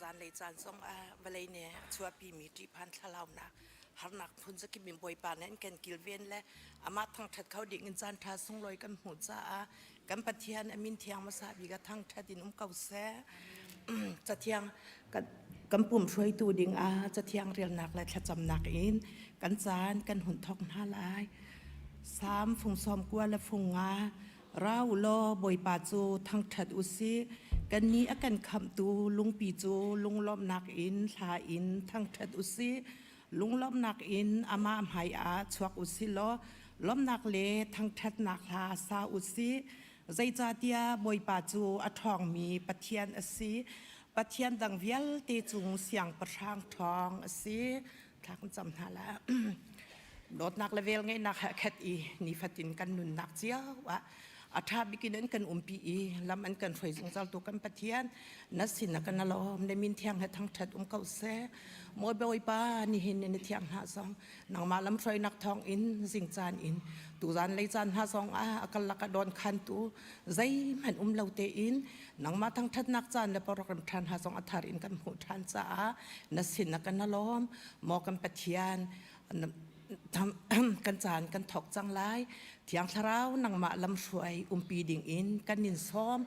Tuzan lei caan zong ah vawlei nih a chuahpimi ṭihphan thlalaunak harnak phun zakip in Bawipa nih an kan kilven le amah thangṭhat kho ding in caan ṭha sunglawi kan hmuh caah kan Pathian a min thiang hmasa bik ah thangṭhat in um ko seh. Cathiang kan kan pum hruaitu ding ah cathiang relnak le thlacamnak in kan caan kan hun thawk hna lai. Salm fung sawm kua le fung nga Ra u law Bawipa cu thangṭhat u sih. Kannih a kan khamhtu lungpi cu lunglawmhnak in hla in thangṭhat u sih. Lunglawmhnak in amah hmaiah chuak u sih law lawmhnak le thangṭhatnak hla sa u sih. Zeicahtiah Bawipa cu a ṭhawngmi Pathian a si. Pathian dang vialte cung siangpahrang ṭhawng a si. Thla kan cam hna la. Dawtnak le velngeihnak he khat i nifatin kan nunnak cio ah a ṭha bik in an kan umpi i lam an kan hruai zungzal tu kan Pathian na sin ah kan alawm na min thiang he thangṭhat um ko seh. Mawi Bawipa nihin ni na thiang hna zong nangmah lam hruainak thawng in zingcaan in tuzan lei caan hna zong ah a kal lak a dawn khantu zeihmanh um lo tein nangmah thangṭhatnak caan le program ṭhan hna zong a thar in kan hmuh ṭhan caah na sin ah kan alawm maw kan Pathian kan caan kan thawk cang lai thiang thlarau nangmah lamhruai umpi ding in kan in sawm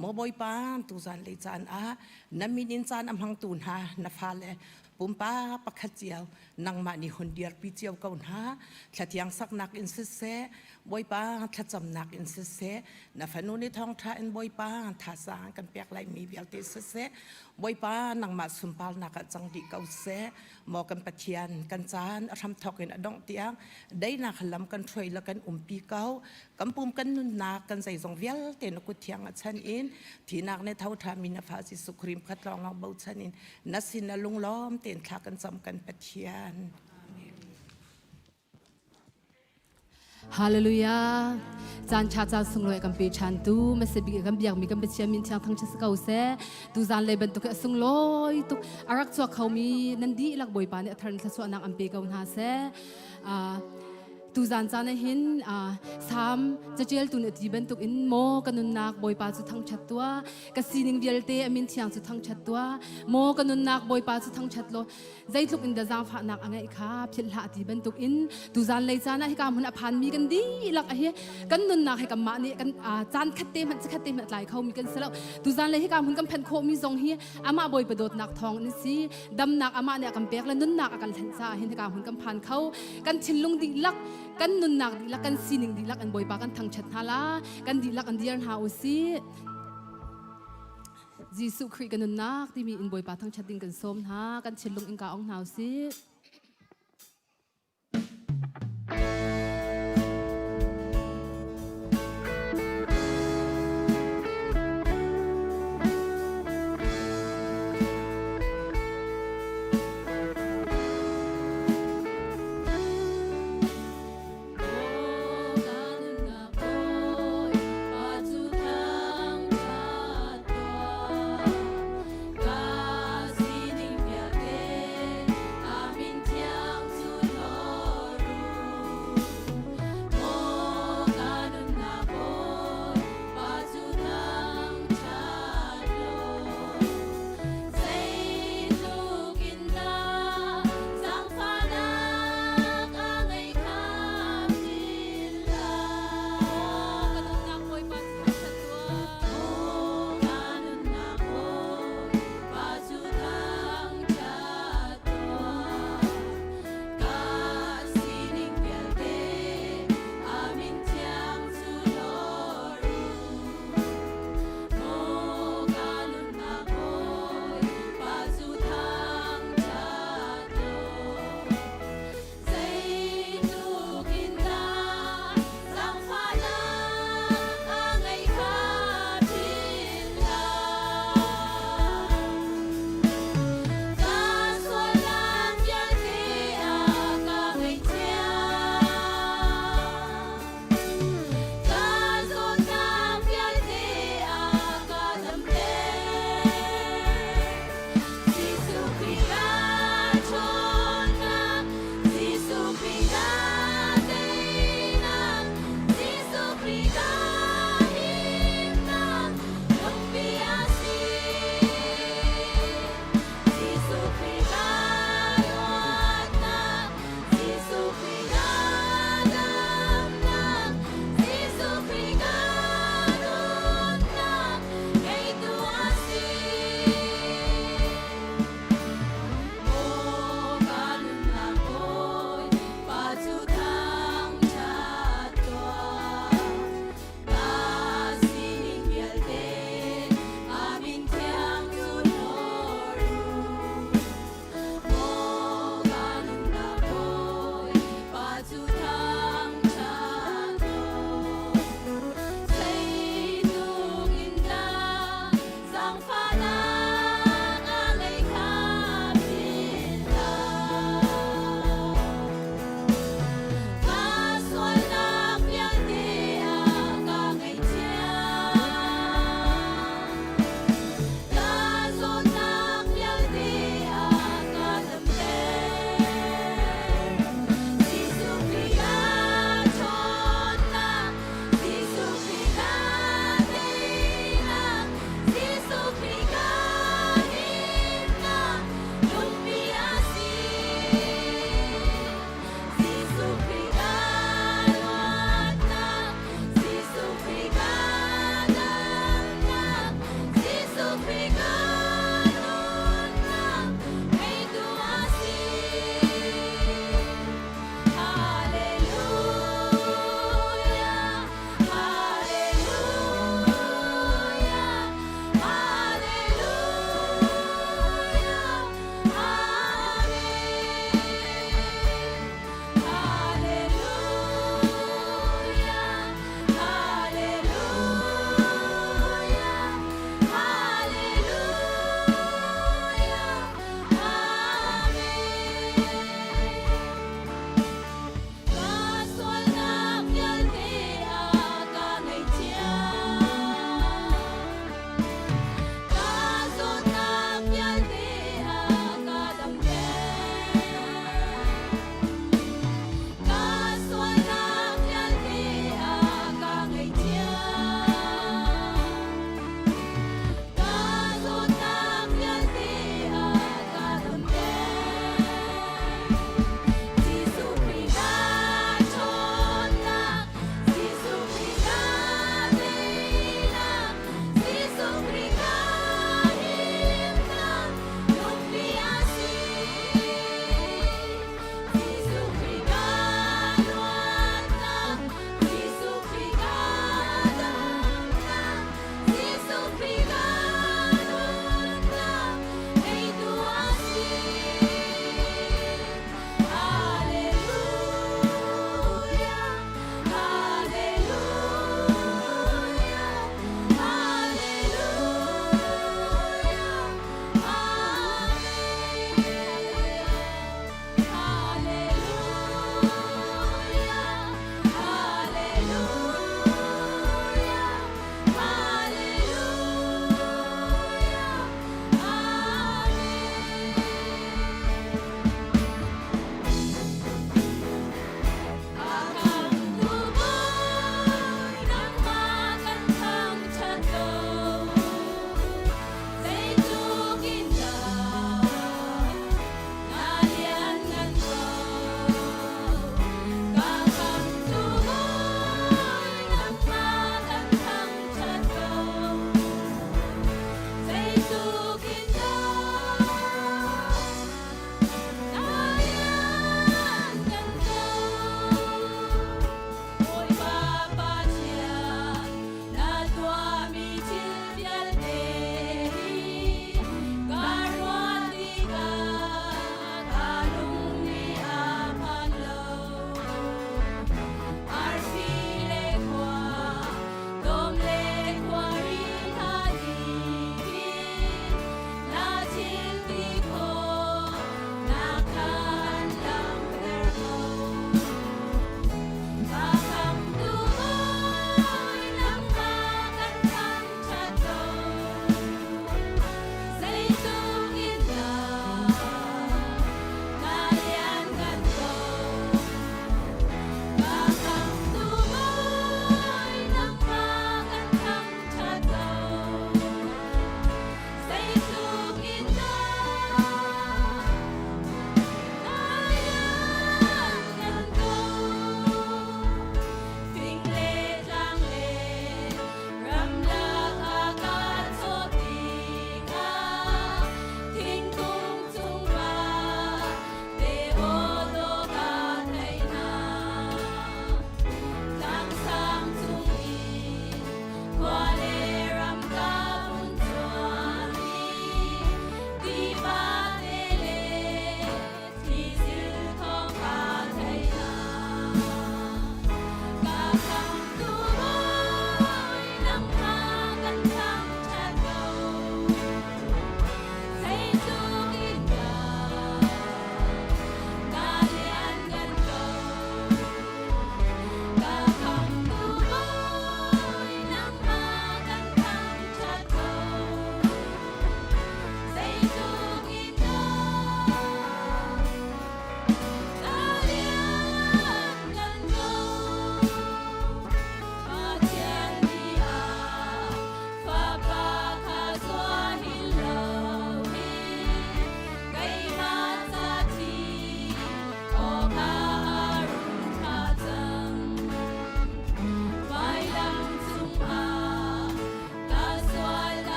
maw bawipa tuzan lei caan ah na min in caan a hmangtu hna na fale pumpak pakhat cio nangmah nih hun dirpi cio ko hna thlathiang saknak in siseh bawipa thlacamnak in siseh na fanu nih thawngṭha in bawipa thazaang kan pek lai mi vialte siseh bawipa nangmah sunparnak ah cang dih ko seh maw kan Pathian kan caan a hramthawk in a dongh tiang deinak lam kan hruai le kan umpi ko kan pum kan nunnak kan zeizong vialte na kut thiang a chan in thinak ne tho tha mi na fa Jesuh Khrih khat lawng lawng bochan in na sin na lunglawm tein thla kan cam kan Pathian Hallelujah. Caan ṭha caan sunglawi kan pe ṭhan tu masibi kan biakmi kan Pathian min thiang thangṭhat si ko seh. Tuzan lei bantuk a sunglawi tuk a rak chuak khomi nan dihlak Bawipa nih a thar in thluachuahnak an pe ko hna seh. Tuzan caan ah hin Salm caṭialtu nih a ti bantuk in maw ka nunnak Bawipa cu thangṭhat tuah ka sining vialte a min thiang cu thangṭhat tuah maw ka nunnak Bawipa cu thangṭhat law zeitluk in dah zaangfahnak a ngeih kha philh hlah ti bantuk in tuzan lei caan ah hika hmun a phanmi kan dihlak a hi kan nunnak hi kanmah nih kan caan khat te hmanh khat te hmanh tlai khomi kan si lo tuzan lei hika hmun kan phanh khawhmi zong hi amah bawipa dawtnak thawng in si damnak amah nih a kan pek le nunnak a kan hlenh caah hin hika hmun kan phan kho kan thinlung dihlak kan nunnak dihlak kan sining dihlak an bawipa kan thangṭhat hna la kan dihlak an dir hna u sih Jesuh Khrih ka nunnak timi in Bawipa thangṭhat ding kan sawm hna kan thinlung in ka ong hna usih.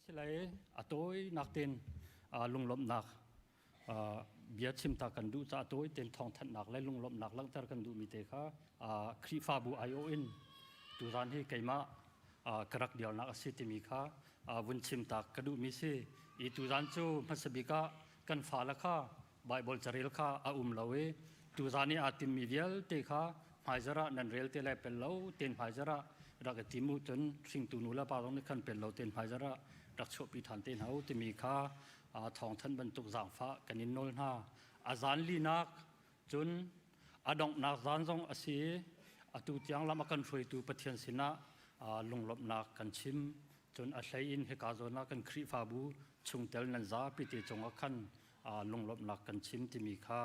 si lai a tawinak tein lunglawmhnak bia chimta kan duh caah tawi tein thawngthanhnak le lunglawmhnak langhter kan duhmi te kha Khrihfabu aiawh in tuzan hi keimah ka rak dirnak a si timi kha vun chimtak ka duhmi si. I tuzan cu hmasa bik ah kan fale kha Baibal carel kha a um lo i tuzan i aa timmi vialte kha hmaizarh ah nan rel te lai pel lo ten hmaizarh ah rak i tim u cun hringtu nu le pa zong nih khan pel lo ten hmaizarh ah rak chuahpi ṭhan te hna u timi kha thawngthanh bantuk zaangfah kan in nawl hna. A zan linak cun a donghnak zan zong a si i atu tiang lam a kan hruaitu Pathian sinah lunglawmhnak kan chim. Cun a hlei in hika zawn ah kan Khrihfabu chungtel nan zapi te cungah khan lunglawmhnak kan chim timi kha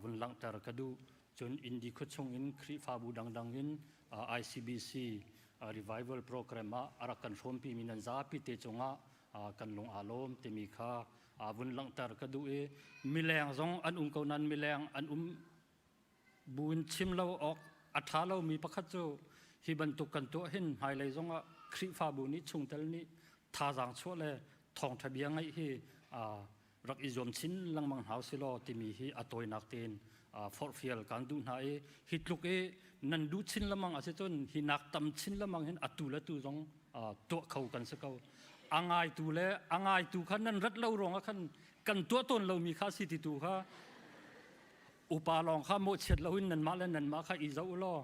vun langhter ka duh. Cun Indi khuachung in Khrihfabu dangdang in ICBC revival program ah a rak kan hrawmpimi nan zapi te cungah kan lung aa lawm timi kha vun langhter ka duh i mileng zong an um ko nain mileng an um buin chim lo awk a ṭha lomi pakhat cu hi bantuk kan tuah hin hmailei zongah Khrihfabu nih chungtel nih thazaang chuah le thawngṭha bia ngaih hi rak i zuam chin lengmang hna usih law timi hi a tawinak tein forhfial kan duh hna i hi tluk i nan duh chin lengmang a si cun hi nak tam chin lengmang hin atu le tu zong tuah kho kan si ko. A ngaitu le a ngaitu kha nan rat lo ruangah khan kan tuah tawn lomi kha si ti tu kha upa lawng kha mawhchiat loin nanmah le nanmah kha i zoh u law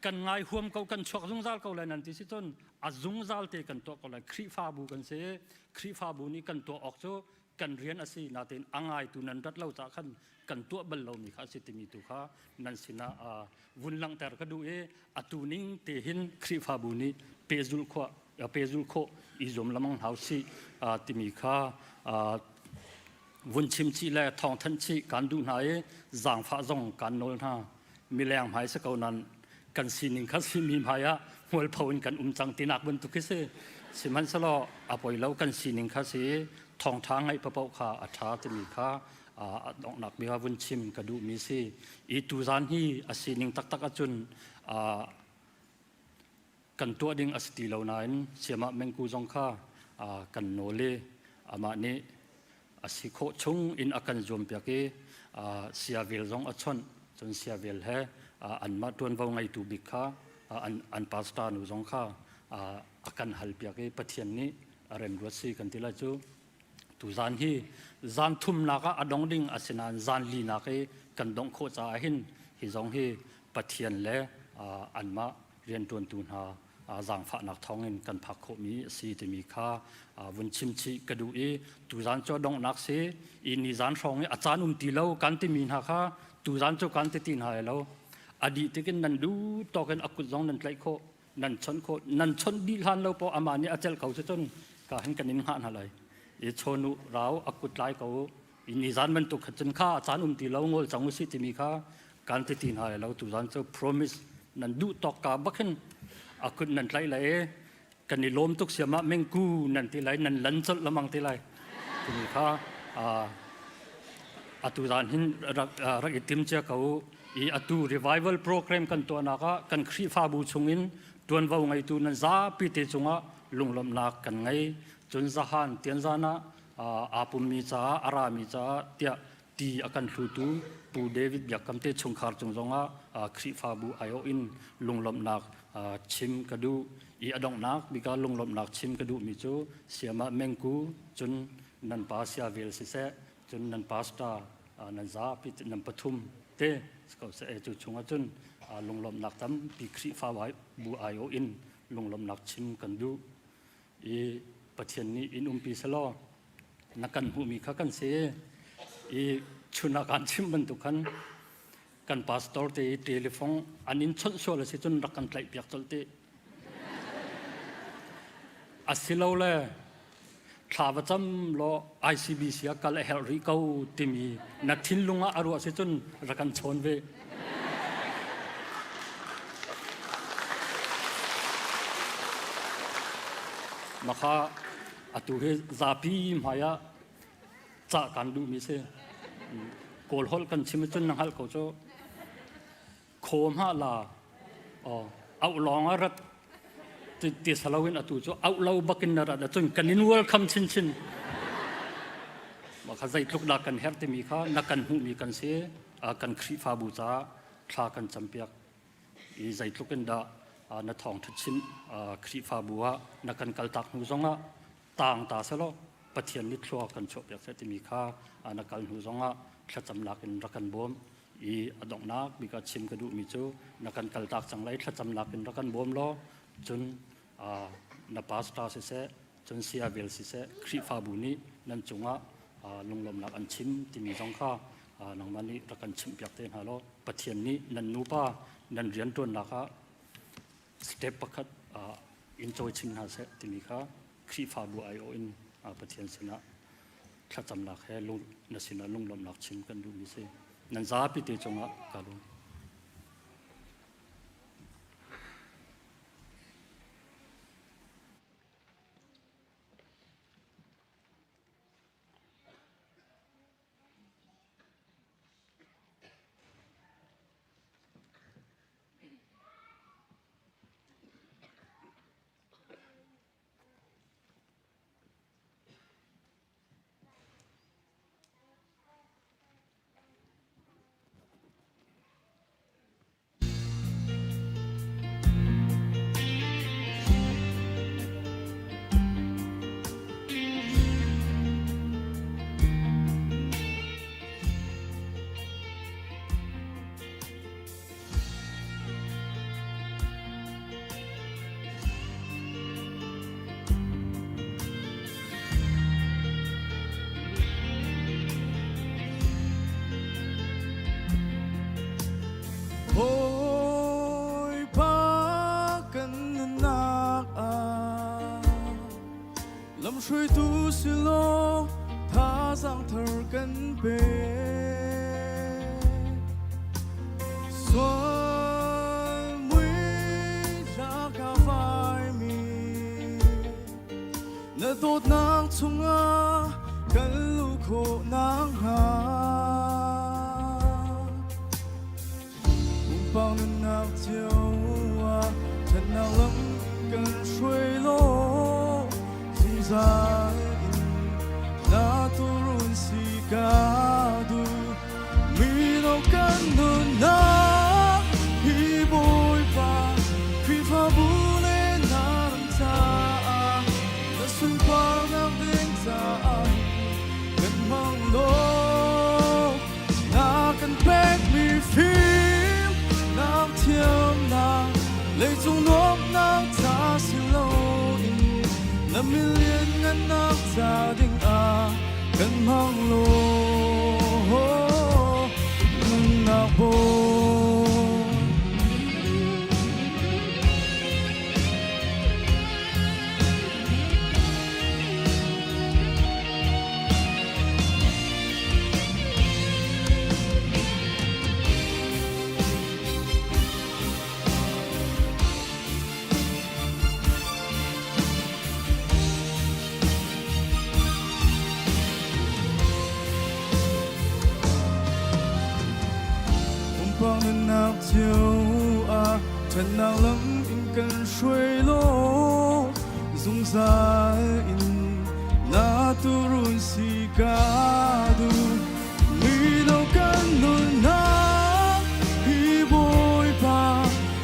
kan ngai huam ko kan chuak zungzal ko lai nan ti si cun a zungzal te kan tuah ko lai. Khrihfabu kan si. Khrihfabu nih kan tuah awk cu kan rian a si nain a ngaitu nan rat lo caah khan kan tuah bal lomi kha a si timi tu kha nan sinah vun langhter ka duh i atu ning te hin Khrihfabu nih pehzulh khawh pehzulh khawh i zuam lamang hau si timi kha vun chim chih le thawngthanh chih kan duh hna i zaangfah zong kan nawl hna. Mileng hmai si ko nan kan sining kha simi hmai ah hmualpho in kan um cang tinak bantuk khi si. Sihmanhsehlaw a poi lo kan sining kha si thawngṭha ngaih paoh kha a ṭha timi kha a donghnak bia vun chim ka duhmi si. I tuzan hi a sining taktak ahcun kan tuah ding a si ti lo nain siamah mengku zong kha kan nawl i amah nih a si khawh chung in a kan zuampiak i siavel zong a chawnh. Cun siavel he anmah ṭuanvo ngeitu bik kha an pastor nu zong kha a kan halpiak i Pathian nih a remruat si kan ti lai cu. Tuzan hi zan thumnak ah a dong ding a si nain zan linak i kan dongh khawh caah hin hi zong hi Pathian le anmah rianṭuantu hna zaangfahnak thawngin kan phak khawhmi a si timi kha vun chim chih ka duh i tuzan cu a donghnak si i nizan hrawng i a caan um ti lo kan timi hna kha tuzan cu kan ti ti hna lai lo. A dih tikin nan duh tawk in a kut zong nan tlaih khawh nan chawnh khawh nan chawnh dih hlan lo poh amah nih a celh ko cu cun ka hin kan in hngah hna lai i chawn u rau a kut tlai ko i nizan bantuk kha cun kha a caan um ti lo ngol cang usih timi kha kan ti ti hna lai lo. Tuzan cu promise nan duh tawk ka bak hin a kut nan tlaih lai i kan i lawm tuk siamah mengku nan ti lai nan lan colh lamang ti lai timi kha atu zan hin rak rak i tim cia ko i atu revival program kan tuahnak ah kan Khrihfabu chungin tuanvo ngeitu nan zapi te cungah lunglawmhnak kan ngei. Cun zahan tianzan ah aa pummi caah a rami caah tiah ti a kan hlutu Pu David Biakam te chungkhar cung zongah Khrihfabu aiawh in lunglawmhnak chim ka duh i a donghnak bika lunglawmhnak chim ka duhmi cu Siamah Mengku cun nan pa Siavel siseh cun nan pastor nan zapi nan pathum te ko seh cu chungah cun lunglawmhnak tampi Khrihfabu aiawh in lunglawmhnak chim kan duh i Pathian nih in umpi selaw na kan hmuhmi kha kan si i chun ah kaan chimh bantuk khan kan pastor te i telephone an in chawnh sual a si cun rak kan tlaihpiak colh te asilole thla va cam law ICBC ah kal a herh rih ko timi na thinlung ah a ruah si cun rak kan chawn ve. Maka atu hi zapi hmai ah cah kan duhmi si. Kawl holh kan chim cun na hngalh ko cu. Khaw hmah la auh lawng ah rat. Ti saloin atu cu auh lo bakin na rat ahcun kan in welcome chinchin. Mah kha zeitluk dah kan herh timi kha na kan hmuhmi kan si. Kan Khrihfabu caah thla kan campiak i zeitluk in dah na thawngṭha chim Khrihfabu ah na kan kaltak hnu zongah taang ta selaw Pathian nih thlua kan chuahpiak seh timi kha na kal hnu zongah thlacamnak in rak kan bawm i a donghnak bik ah chim ka duhmi cu na kan kaltak cang lai thlacamnak in rak kan bawm law cun na pastor siseh cun saya vel siseh Khrihfabu nih nan cungah lunglawmnak an chim timi zong kha nangmah nih rak kan chimhpiak te hna law Pathian nih nan nupa nan rianṭuannak ah step pakhat in cawi chin hna seh timi kha Khrihfabu aiawh in Pathian sinah thlacamnak he na sinah lunglawmhnak chim kan duhmi si. Nan zapi te cungah ka lawm. Bawipa kan nunnak ah lamhruaitu si law thazaang thar kan pe. Sual mui tlak a vaimi na dawtnak chungah kan luh khawh nakhnga pumpak nunnak cio ah ṭhatnak lam kan hruai law zungzal in na turun si ka duh mino kan nunnak hi Bawipa Khrihfabu le na ram caah na sunparnak ding caah kan hmang law na kan pekmi fim nak thiamnak leicung nuamhnak ca si loin na million ngannak ca ding ah kan hmang law nunnak bawi. Pumpak nunnak cio ah ṭhatnak lam in kan hruai law zungzal in na turun si ka duh mino kan nunnak hi Bawipa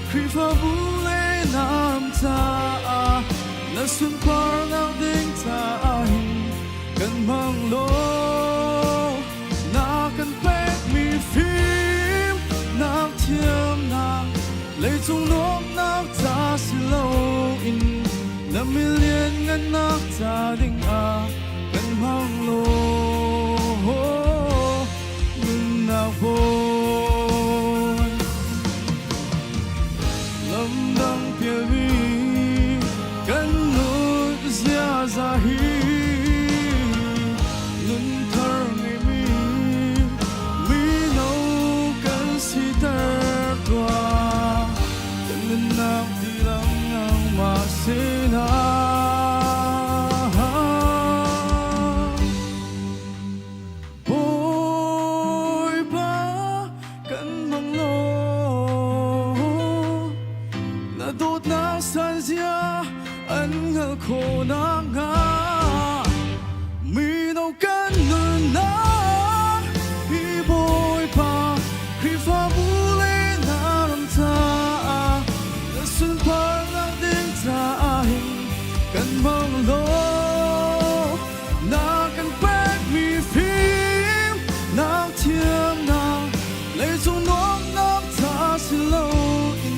Khrihfabu le nam caah na sunparnak ding caah hin kan hmang law na kan pekmi fim nak thiamnak leicung nuamhnak ca si loin na million ngannak ca ding ah kan hmang law nunnak bawi lamdang pialmi kan nun ziaza hi nun thar ngeimi mino kan siter tuah kan nunnak dilang nangmah sinah. Bawipa. Kan hngalh khawh nakhnga mino kan nunnak hi Bawipa Khrihfabu le na ram caah na sunparnak ding caah hin kan hmang law na kan pekmi fim nak thiamnak leicung nuamnak ca si loin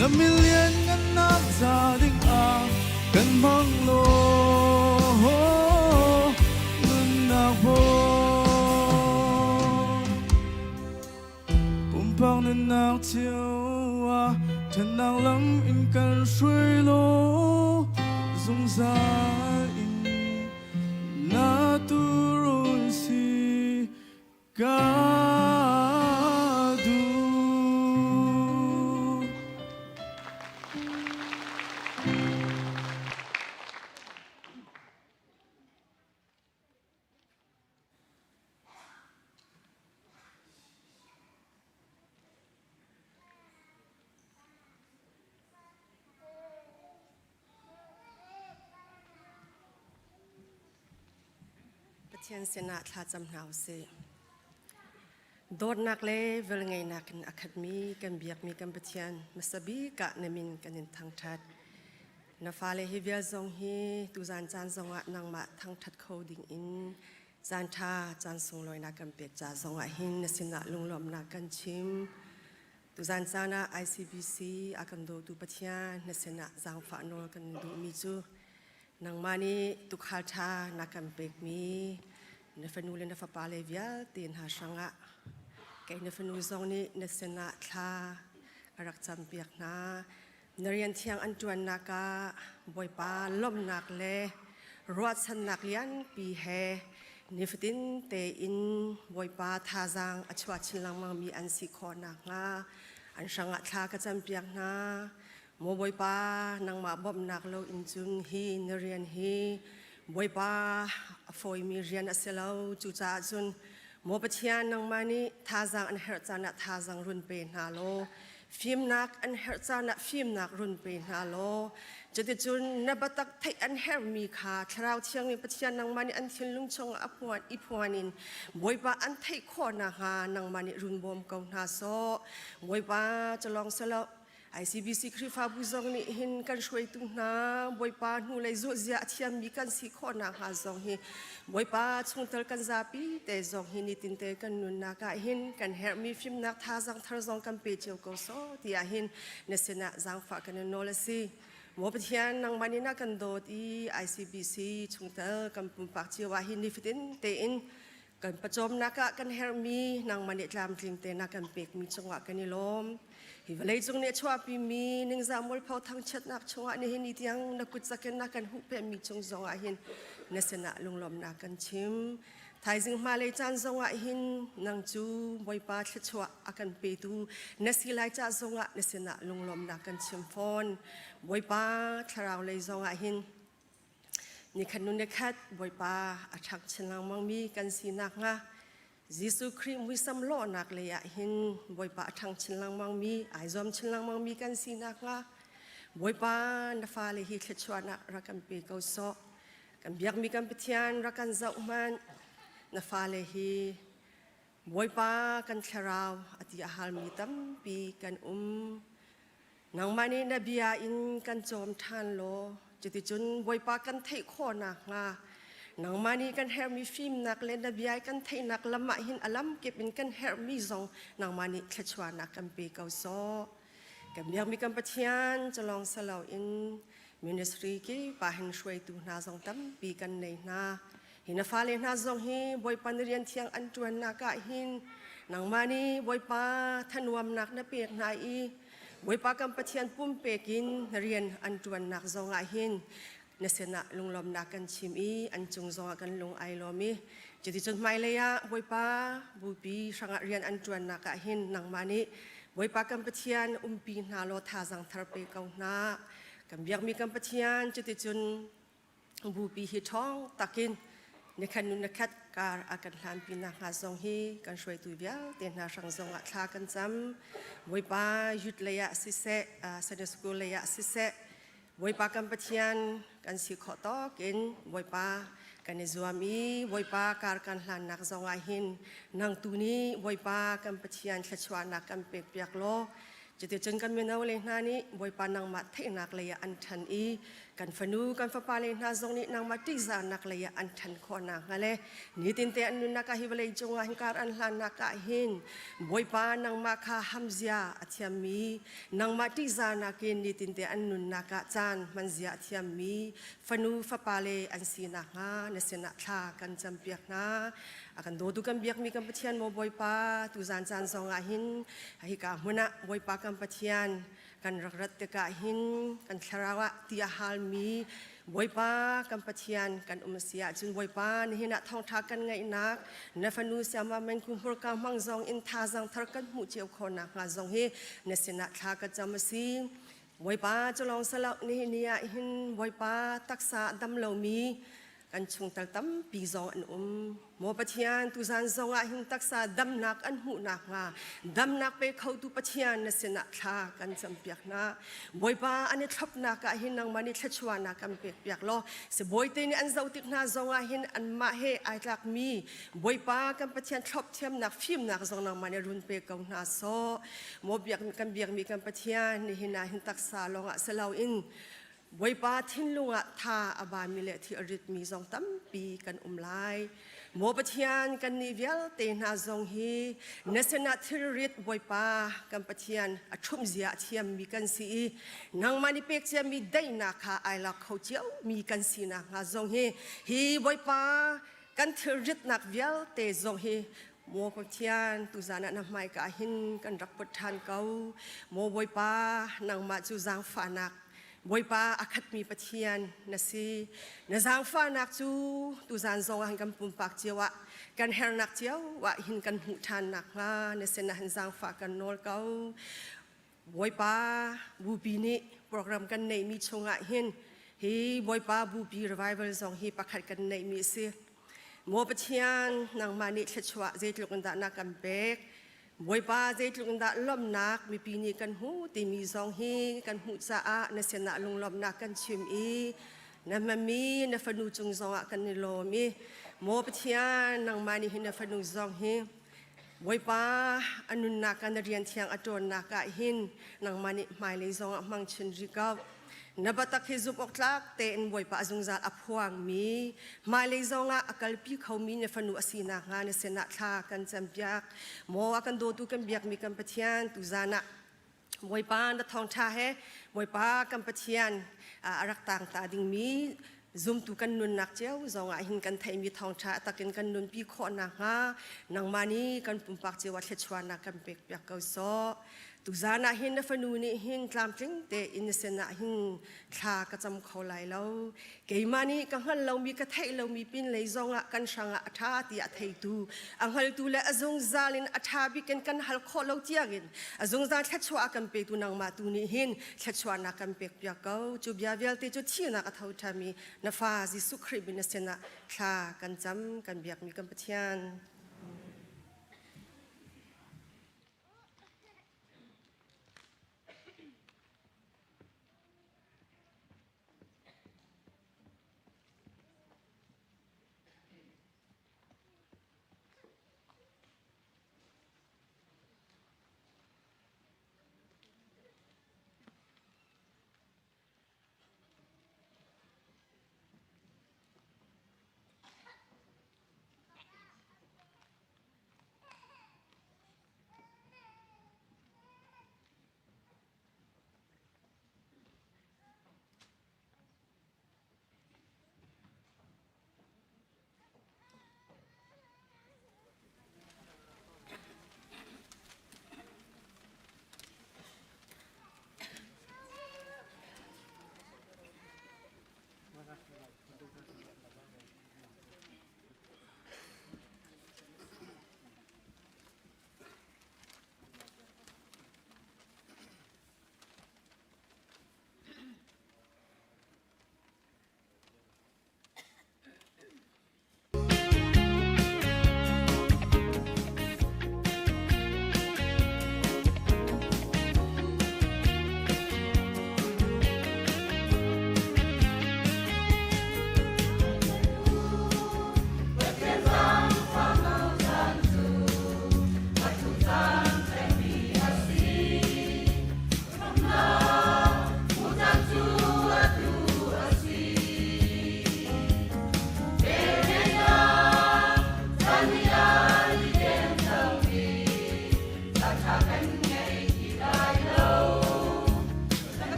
na milian ngannak ca dingah kan hmang law nunnak bawi pumpak nunnak cio ah ṭhatnak lam in kan hruai law zungzal in na turun si Ka duh. Pathian sinah thlacam hna u sih. Dawtnak le velngeihnak in a khatmi kan biakmi kan Pathian hmasa bik ah na min kan in thangṭhat. Na fale hi vial zong hi tuzan caan zongah nangmah thangṭhat kho ding in caan ṭha caan sunglawi na kan pek ca zongah hin na sinah lunglawmhnak kan chim. Tuzan caan ah ICBC a kan dawtu Pathian na sinah zaangfah nawl kan duhmi cu nangmah nih tuukhal ṭha na kan pekmi na fanu le na fapa le vialte hna hrangah kei na fanu zong nih na sinah thla ka rak campiak hna. Na rian thiang an ṭuannak ah Bawipa lawmhnak le ruahchannak lianpi he nifatin tein Bawipa thazaang a chuah chin lengmangmi an si khawh nakhnga an hrangah thla ka campiak hna. Maw Bawipa, nangmah bawmhnak lo in cun hi na rian hi Bawipa a fawimi rian a si lo. Cucaah cun Maw Pathian, nangmah nih thazaang an herh caan ah thazaang run pe hna law fimnak an herh caan ah fimnak run pe hna law cuticun na biatak theih an herhmi kha Thlarau Thiang nih Pathian nangmah nih an thinlung chungah a phuan i phuan in Bawipa an theih khawh nakhnga nangmah nih run bawm ko hna sawh. Bawipa cu lawng si lo ICBC Khrihfabu zong nih hin kan hruaitu hna Bawipa hnulei zulhzia a thiammi kan si khawh nakhnga zong hi Bawipa chungtel kan zapi te zong hi nitinte kan nunnak ah hin kan herhmi fimnak thazaang thar zong kan pe cio ko sawh tiah hin na sinah zaangfah kan in nawl a si. Maw Pathian nangmah nih na kan dawt i ICBC chungtel kan pumpak cio ah hin nifatin tein kan pawcawmnak ah kan herhmi nangmah nih tlamtling te na kan pekmi cungah kan i lawm. Hi vawleicung nih a chuahpimi ningzah mualpho thangchiatnak chungah nihin ni tiang na kut zakin na kan huhphenhmi cung zongah hin na sinah lunglawmhnak kan chim. Thaizing hmailei caan zongah hin nang cu Bawipa thluachuah a kan petu na si lai ca zongah na sinah lunglawmhnak kan chim fawn. Bawipa thlarau lei zongah hin Nikhat hnu nikhat Bawipa a ṭhang chin lengmangmi kan si nakhnga Jesuh Khrih muisam lawhnak lei ah hin Bawipa a ṭhang chin lengmangmi, ai zuam chin lengmangmi kan si nakhnga Bawipa na fale hi thluachuahnak rak kan pe ko sawh. Kan biakmi kan Pathian rak kan zoh hmanh. Na fale hi Bawipa kan thlarau a ti a halmi tampi kan um. Nangmah nih na bia in kan cawm ṭhan law cuticun Bawipa kan theih khawh nakhnga nangmah nih kan herhmi fimnak le na bia i kan theihnak lam ah hin a lamkip in kan herhmi zong nangmah nih thluachuahnak kan pe ko sawh. Kan biakmi kan Pathian cu lawng si loin ministry kip ah hin hruaitu hna zong tampi kan nei hna. Hi na fale hna zong hi Bawipa na rian thiang an ṭuannak ah hin nangmah nih Bawipa thanuamnak na pek hna i Bawipa kan Pathian pumpek in na rian an ṭuannak zongah hin na sinah lunglawmnak kan chim i an cung zongah kan lung ai lawm i cuticun hmailei ah Bawipa bupi hrangah rian an ṭuannak ah hin nangmah nih Bawipa kan Pathian umpi hna law thazaang thar pe ko hna kan biakmi kan Pathian cuticun bupi hi ṭhawng takin nikhat nu nikhat kar a kan hlanpi nakhnga zong hi kan hruaitu vialte hna hrang zongah thla kan cam. Bawipa youth lei ah siseh, Sunday school lei ah siseh, Bawipa kan Pathian kan si khawh tawk in Bawipa kan i zuam i Bawipa kar kan hlannak zongah hin nang tu nih Bawipa kan Pathian thluachuahnak kan pek piak law Cuticun kan mino le hna nih Bawipa nangmah theihnak lei ah an ṭhan i kan fanu kan fapa le hna zong nih nangmah ṭihzahnak lei ah an ṭhan khawh nakhnga le nitinte an nunnak ah hi vawlei cungah hin kar an hlannak ah hin Bawipa nangmah kha hamzia a thiammi nangmah ṭihzahnak in nitinte an nunnak ah caan hmanzia a thiammi fanu fapa le an si nakhnga na sinah thla kan campiak hna. A kan dawtu kan biakmi kan Pathian maw Bawipa tuzan caan zongah hin hika hmun ah Bawipa kan Pathian kan rak rat tikah hin kan thlarau ah ti a halmi Bawipa kan Pathian kan um si ahcun Bawipa nihin ah thawngṭha kan ngaihnak na fanu siama men ku hmurka hmang zong in thazaang thar kan hmuh cio khawh nakhnga zong hi na sinah thla ka cam a si. Bawipa cu lawng salo nihin ni ah hin Bawipa taksa dam lomi kan chungtel tampi zong an um. Maw Pathian, tuzan zong ah hin taksa damnak an hmuh nakhnga damnak pe khotu Pathian na sinah thla kan campiak hna. Bawipa an i thlopnak ah hin nangmah nih thluachuahnak kan pekpiak law sibawi te nih an zoh tik hna zong ah hin anmah he ai tlakmi Bawipa kan Pathian thlop thiamnak fimnak zong nangmah nih run pe ko hna sawh. Maw biak kan biakmi kan Pathian nihin ah hin taksa lawngah si loin Bawipa thinlung ah tha a bami le thi a ritmi zong tampi kan um lai. Maw Pathian kannih vialte hna zong hi na sinah thilrit Bawipa kan Pathian a ṭhumh zia a thiammi kan si i nangmah nih pek ciami daihnak kha ai lak kho ciomi kan si nakhnga zong hi hi Bawipa kan thilritnak vialte zong hi Maw Pathian, tuzan ah na hmaika hin kan rak put ṭhan ko. Maw Bawipa, nangmah cu zaangfahnak Bawipa a khatmi Pathian na si. Na zaangfahnak cu tuzan zong ah hin kan pumpak cio ah kan hernak cio ah hin kan hmuh ṭhan nakhnga na sinah hin zaangfah kan nawl ko. Bawipa Bupi nih program kan neihmi chungah hin hi Bawipa Bupi revival zong hi pakhat kan neihmi a si. Maw Pathian, nangmah nih thluachuah zeitluk in dah na kan pek. Bawipa zeitluk in dah lawmhnak mipi nih kan hmu timi zong hi kan hmuh caah na sinah lunglawmhnak kan chim i na hmami na fanu cung zongah kan i lawm i Maw Pathian, nangmah nih hin na fanu zong hi Bawipa a nunnak ah na rian thiang a ṭuannak ah hin nangmah nih hmailei zongah hmang chin rih ko. Na biatak hi zumh awk tlak tein Bawipa a zungzal a phuangmi, hmailei zongah a kalpi khomi na fanu a si nakhnga na sinah thla kan campiak. Maw a kan dawtu kan biakmi kan Pathian tuzan ah Bawipa na thawngṭha he Bawipa kan Pathian a rak tang ta dingmi zumtu kan nunnak cio zongah hin kan theihmi thawngṭha a takin kan nunpi khawh nakhnga nangmah nih kan pumpak cio ah thluachuahnak kan pekpiak ko sawh. Tuzan ah hin na fanu nih hin tlamtling tein na sinah hin thla ka cam kho lai lo. Keimah nih ka hngal lomi ka theih lomi pin lei zongah kan hrangah a ṭha ti a theitu a hngaltu le a zungzal in a ṭha bik in kan hal khawh lo tiangin a zungzal thluachuah a kan petu nangmah tu nih hin thluachuahnak kan pekpiak ko. Cu bia vialte cu thihnak a tho ṭhami na fa Jesuh Khrih min na sinah thla kan cam kan biakmi kan Pathian.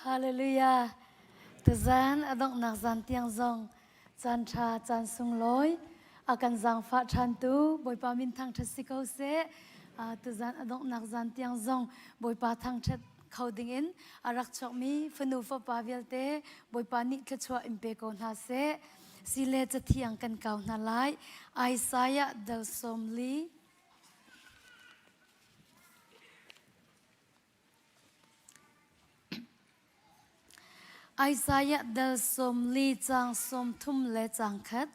Hallelujah. Tuzan a donghnak zan tiang zong caan ṭha caan sunglawi a kan zaangfah ṭhantu Bawipa min thangṭhat si ko seh. Tuzan a donghnak zan tiang zong Bawipa thangṭhat kho dingin a rak chuakmi fanu fapa vialte Bawipa nih thluachuah in pe ko hna seh. Sile cathiang kan kau hna lai. Isaiah dal 40. Isaiah dal 40 caang 30 le caang khat.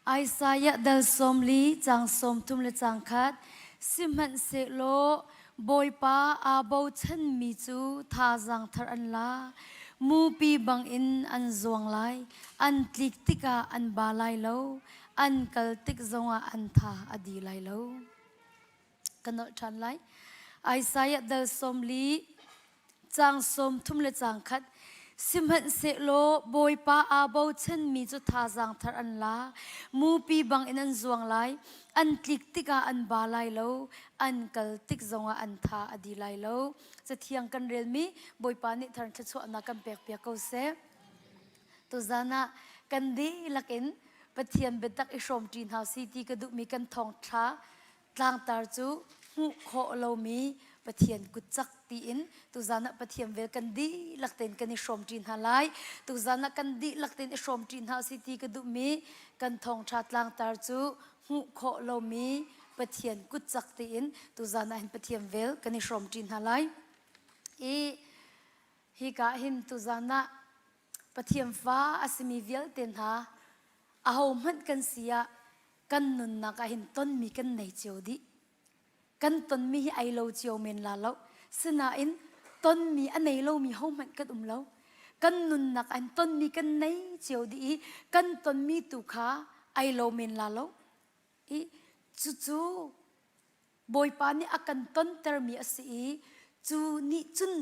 Isaiah dal 40 caang 30 le caang khat. Sihmanhsehlaw Bawipa aa bochanmi cu thazaang thar an la. Mupi bangin an zuang lai. An tlik tikah an ba lai lo. An kal tik zongah an tha a di lai lo. Ka nolh ṭhan lai. Isaiah dal 40 caang 30 le caang khat Sihmanhsehlaw Bawipa aa bochanmi cu thazaang thar an la. Mupi bangin an zuang lai. An tlik tikah an ba lai lo. An kal tik zongah an tha a di lai lo. Cathiang kan relmi Bawipa nih thar thluachuahnak kan pekpiak ko seh. Tuzan ah kan dihlak in Pathian biatak i hrawmṭi hna si ti ka duhmi kan thawngṭha tlangtar cu hmuh khawh lomi Pathian kutcak tiin tuzan ah Pathian vel kan dihlak tein kan i hrawmṭi hna lai. Tuzan ah kan dihlak tein i hrawmṭi hna si ti ka duhmi kan thawngṭha tlangtar cu hmuh khawh lomi Pathian kutcak tiin tuzan ah hin Pathian vel kan i hrawmṭi hna lai. I hika hin tuzan ah Pathian fa a simi vialte hna ahohmanh kan si ah kan nunnak ah hin tonmi kan nei cio dih. Kan tonmi hi ai lo cio men la lo. Sinain tonmi a nei lomi hohmanh kan um lo. Kan nunnak ah hin tonmi kan nei cio dih i kan tonmi tu kha ai lo men la lo. I cucu Bawipa nih a kan tontermi a si i cu nih cun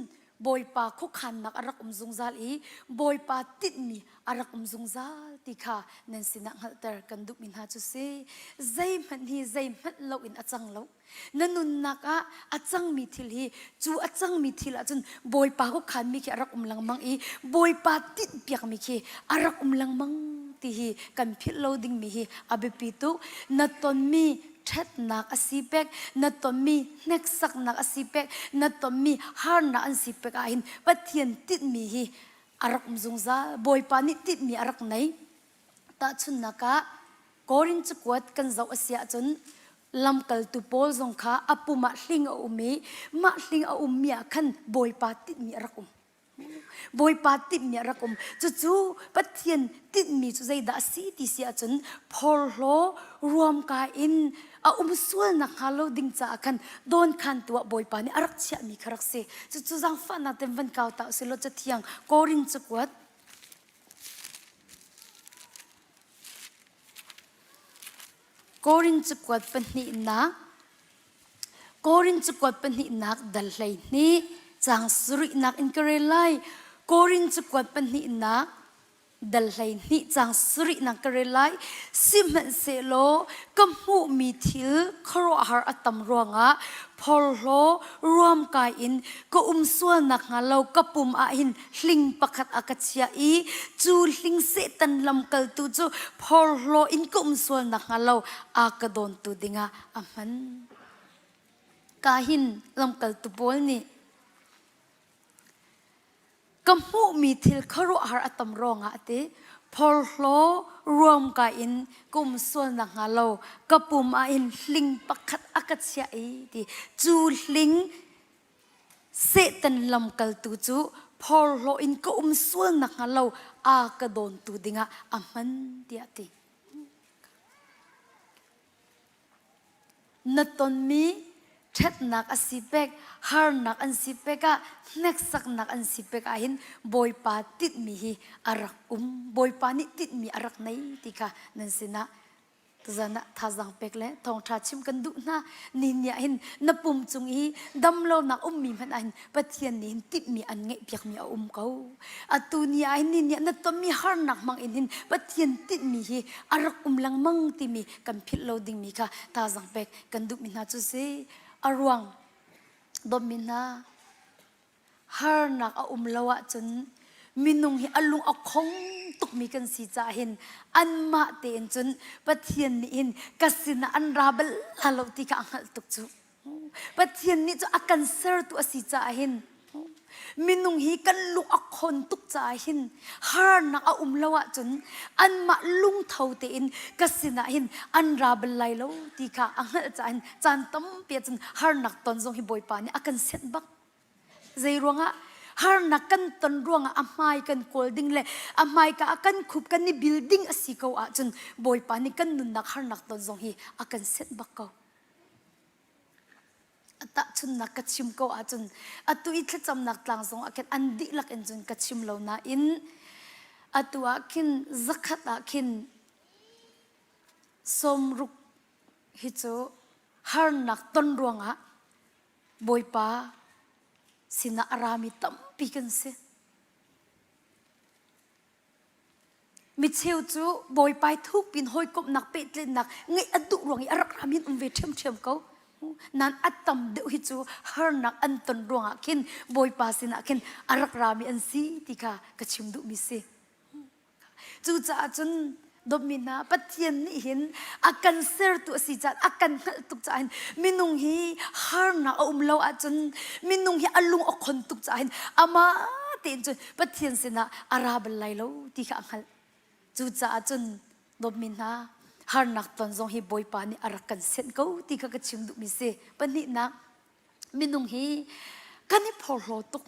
Bawipa khuakhannak a rak um zungzal i Bawipa tinhmi a rak um zungzal ti kha nan sinah hngalhter kan duhmi hna cu si. Zeihmanh hi zeihmanh loin a cang lo. Na nunnak ah a cangmi thil hi cu a cangmi thil ahcun Bawipa khuakhanmi khi a rak um lengmang i Bawipa tinhpiakmi khi a rak um lengmang ti hi kan philh lo dingmi hi a biapi tuk. Na tonmi ṭhatnak a si pek na tonmi hneksaknak a si pek na tonmi harnak an si pek ahhin Pathian tinhmi hi a rak um zungzal Bawipa nih tinhmi a rak nei tahchunhnak ah Korin cakuat kan zoh a si ahcun lamkaltu Paul zong kha a pum ah hling a um i mah hling a ummi ah khan Bawipa tinhmi a rak um Bawipa timhmi a rak um. Cucu Pathian tinhmi cu zeidah a si ti si ahcun phorhlaw ruamkai in a um sual nakhnga lo ding caah khan dawnkhantu ah Bawipa nih a rak chiahmi kha rak si. Cucu zaangfahnak ten van kau ta usih law Cathiang Korin cakuat Korin cakuat pahnihnak Korin cakuat pahnihnak dal 12 caang sarihnak in ka rel lai. Korin cakuat pahnihnak dal 12 caang sarihnak ka rel lai. Sihmanhsehlaw ka hmuhmi thil khuaruahhar a tam ruangah phorhlaw ruamkai in ka um sual nakhnga lo ka pum ah hin hling pakhat a ka chiah i cu hling Satan lamkaltu cu phorhlaw in ka um sual nakhnga lo a ka dawntu dingah a hman. Ka hin lamkaltu Paul nih ka hmuhmi thil khuaruahhar a tam ruangah a ti phorhlaw ruamkai in ka um sual nakhnga lo ka pum ah hin hling pakhat a ka chiah i ti cu hling Satan lamkaltu cu phorhlaw in ka um sual nakhnga lo a ka dawntu dingah a hman tiah a ti. Na tonmi ṭhatnak a si pek, harnak an si pek ah, hneksaknak an si pek ahhin Bawipa tinhmi hi a rak um. Bawipa nih tinhmi a rak nei ti kha nan sinah tuzan ah thazaang pek le thawngṭha chim kan duh hna. Ni ni ah hin na pum cung i damlonak ummi hmanh ah hin Pathian nih hin timhmi an ngeihpiakmi a um ko. Atu ni ah hin ni ni ah na tonmi harnak hmang in hin Pathian tinhmi hi a rak um lengmang timi kan philh lo dingmi kha thazaang pek kan duhmi hna cu si. A ruang dawtmi hna. Harnak a um lo ahcun minung hi a lung a khong tukmi kan si caah hin anmah tein cun Pathian nih hin ka sinah an ra bal lo ti kha a hngalh tuk cu. Pathian nih cu a kan sertu a si caah hin minung hi kan lung a khon tuk caah hin harnak a um lo ahcun anmah lungtho tein ka sinah hin an ra bal lai lo ti kha a hngalh caah hin caan tampi ahcun harnak ton zong hi Bawipa nih a kan senh bak. Zei ruangah harnak kan ton ruangah a hmai kan kawl ding le a hmaika ah kan khup kan i bil ding a si ko ahcun Bawipa nih kan nunnak harnak ton zong hi a kan senh bak ko. Tahchunhnak ka chim ko ahcun atu i thlacamnak tlang zong ah khin an dihlak in cun ka chim lo nain atu ah khin zakhat ah khin sawmruk hi cu harnak ton ruangah Bawipa sinah a rami tampi kan si. Micheu cu Bawipa i thukpin hawikomhnak pehtlaihnak ngeih a duh ruang i a rak rami an um ve ṭhiamṭhiam ko. Nan a tam deuh hi cu harnak an ton ruangah khin Bawipa sinah khin a rak rami an si ti kha ka chim duhmi si. Cucaah cun dawtmi hna Pathian nih hin a kan sertu a si caah a kan hngalh tuk caah hin minung hi harnak a um lo ahcun minung hi a lung a khon tuk caah hin amah tein cun Pathian sinah a ra bal lai lo ti kha a hngalh. Cucaah cun dawtmi hna harnak ton zong hi Bawipa nih a rak kan senh ko ti kha ka chim duhmi si. Pahnihnak minung hi kan i phorhlaw tuk.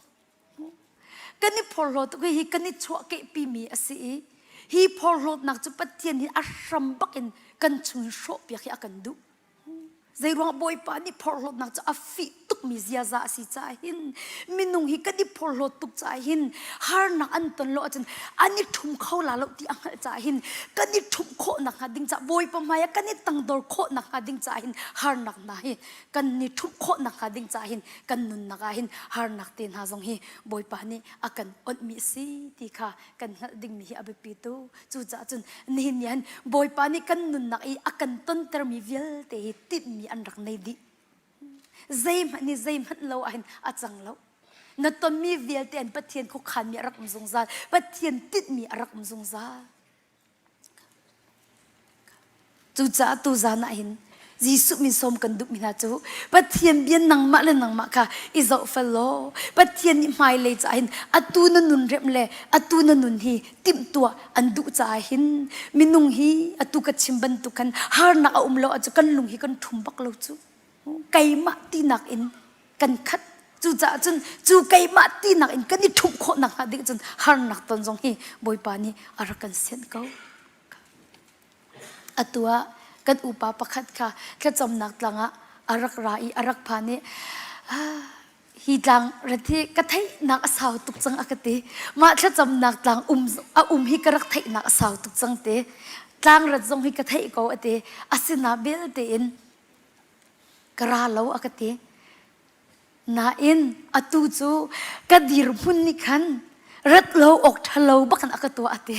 Kan i phorhlaw tuk hi kan i chuahkehpimi a si i hi phorhlawtnak cu Pathian hi a hram bak in kan chung in hrawhpiak hi a kan duh. Zeiruang Bawipa nih phorhlawtnak cu a fih tukmi ziaza a si caah hin minung hi kan i phorhlawt tuk caah hin harnak an ton lo ahcun an i ṭhum kho la lo ti a hngalh caah hin kan i ṭhumh khawh nakhnga ding caah Bawipa hmai ah kan i tangdor khawh nakhnga ding caah hin harnak hna hi kan i ṭhumh khawh nakhnga ding caah hin kan nunnak ah hin harnak te hna zong hi Bawipa nih a kan onhmi a si ti kha kan hngalh dingmi hi a biapi tu. Cucaah cun nihin ni hin Bawipa nih kan nunnak i a kan tontermi vialte hi tinhmi an rak nei dih. Zeihmanh nih zeihmanh lo ah hin a cang lo. Na tonmi vialte an Pathian khuakhanmi a rak um zungzal. Pathian tinhmi a rak um zungzal. Cucaah tuzan ah hin Jesuh min sawm kan duhmi hna cu Pathian bia nangmah le nangmah kha i zohfel law Pathian nih hmailei caah hin atu na nun remh le atu na nun hi timhtuah an duh caah hin minung hi atu ka chim bantuk khan harnak a um lo ahcun kan lung hi kan ṭhum bak lo cu keimah tinak in kan khat cucaah cun cu keimah tinak in kan i ṭhumh khawh nakhnga ding cun harnak ton zong hi Bawipa nih a rak kan sianh ko. Atu ah kan upa pakhat kha thlacamnak tlang ah a rak ra i a rak phan i hi tlang rat hi ka theihnak a sau tuk cang a ka ti. Mah thlacamnak tlang um a um hi ka rak theihnak a sau tuk cang te. Tlang rat zong hi ka theih ko a ti. Asina belte in ka ra lo a ka ti. Nain atu cu ka dirhmun nih khan rat lo awk ṭhalo bak in a ka tuah a ti.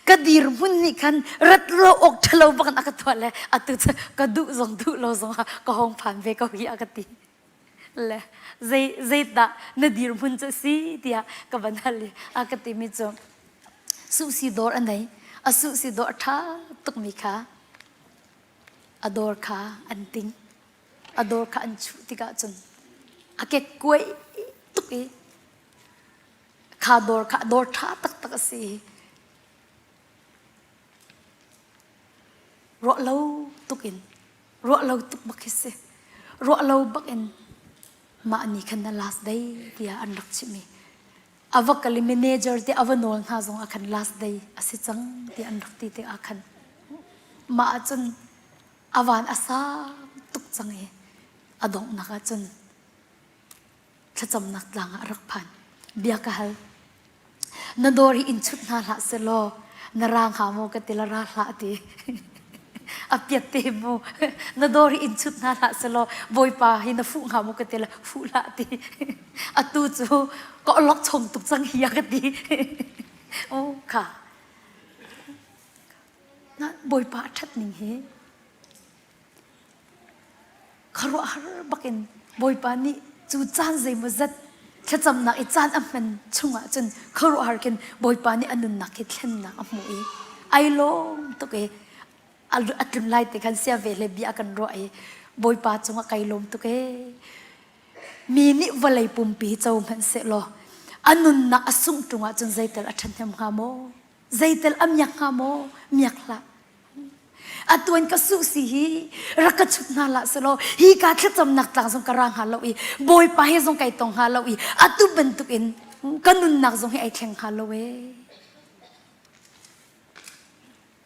Ka dirhmun nih khan rat lo awk ṭhalo bak in a ka tuah le atu cu ka duh zong duh lo zong ah ka hong phan ve ko hi a ka ti. Le zei zeidah na dirhmun cu si tiah ka van hal i a ka timi cu suhsi dawr a nei. A suhsi dawr a ṭha tukmi kha a dawr kha an ting. A dawr kha an chuh tikah cun a kekkuai tuk i kha dawr kha dawr ṭha taktak a si i ruah lo tuk in ruah lo tuk bak hi si ruah lo bak in mah ni khan na last day tiah an rak chimh i a va kal i manager te a va nawl hna zong ah khan last day a si cang tiah an rak ti tikah khan mah ahcun a van a sang tuk cang i a donghnak ah cun thlacamnak tlang ah a rak phan. Bia ka hal. Na dawr hi in chut hna hlah selaw na ra hnga maw ka ti la ra hlah ti. a piat te mu na dawr hi in chut hna hlah selaw bawipa hi na fuh hnga maw ka ti la fuh hlah ti. Atu cu ka olok chom tuk cang hi a ka ti. Oh kha Bawipa a ṭhat ning hi khuaruahhar bakin Bawipa nih cu caan zeimawzat. Thlacamnak i caan a hman chungah cun khuaruahhar khin Bawipa nih a nunnak hi thlennak a hmuh i ai lawm tuk i a tlun lai te khan sia ve le bia a kan ruah i Bawipa cungah kai lawm tuk ee. Mi nih vawlei pumpi co hmanh sehlaw a nunnak a sungh ṭung ahcun zeitel a ṭhahnem hnga maw? Zeitel a miak hnga maw? Miak hlah. Atu in ka suh si hi rak ka chut hna hlah selaw hi ka thlacamnak tlang zong ka ra hnga lo i Bawipa he zong kai tong hnga lo i atu bantuk in ka nunnak zong hi ai thleng hnga lo ee.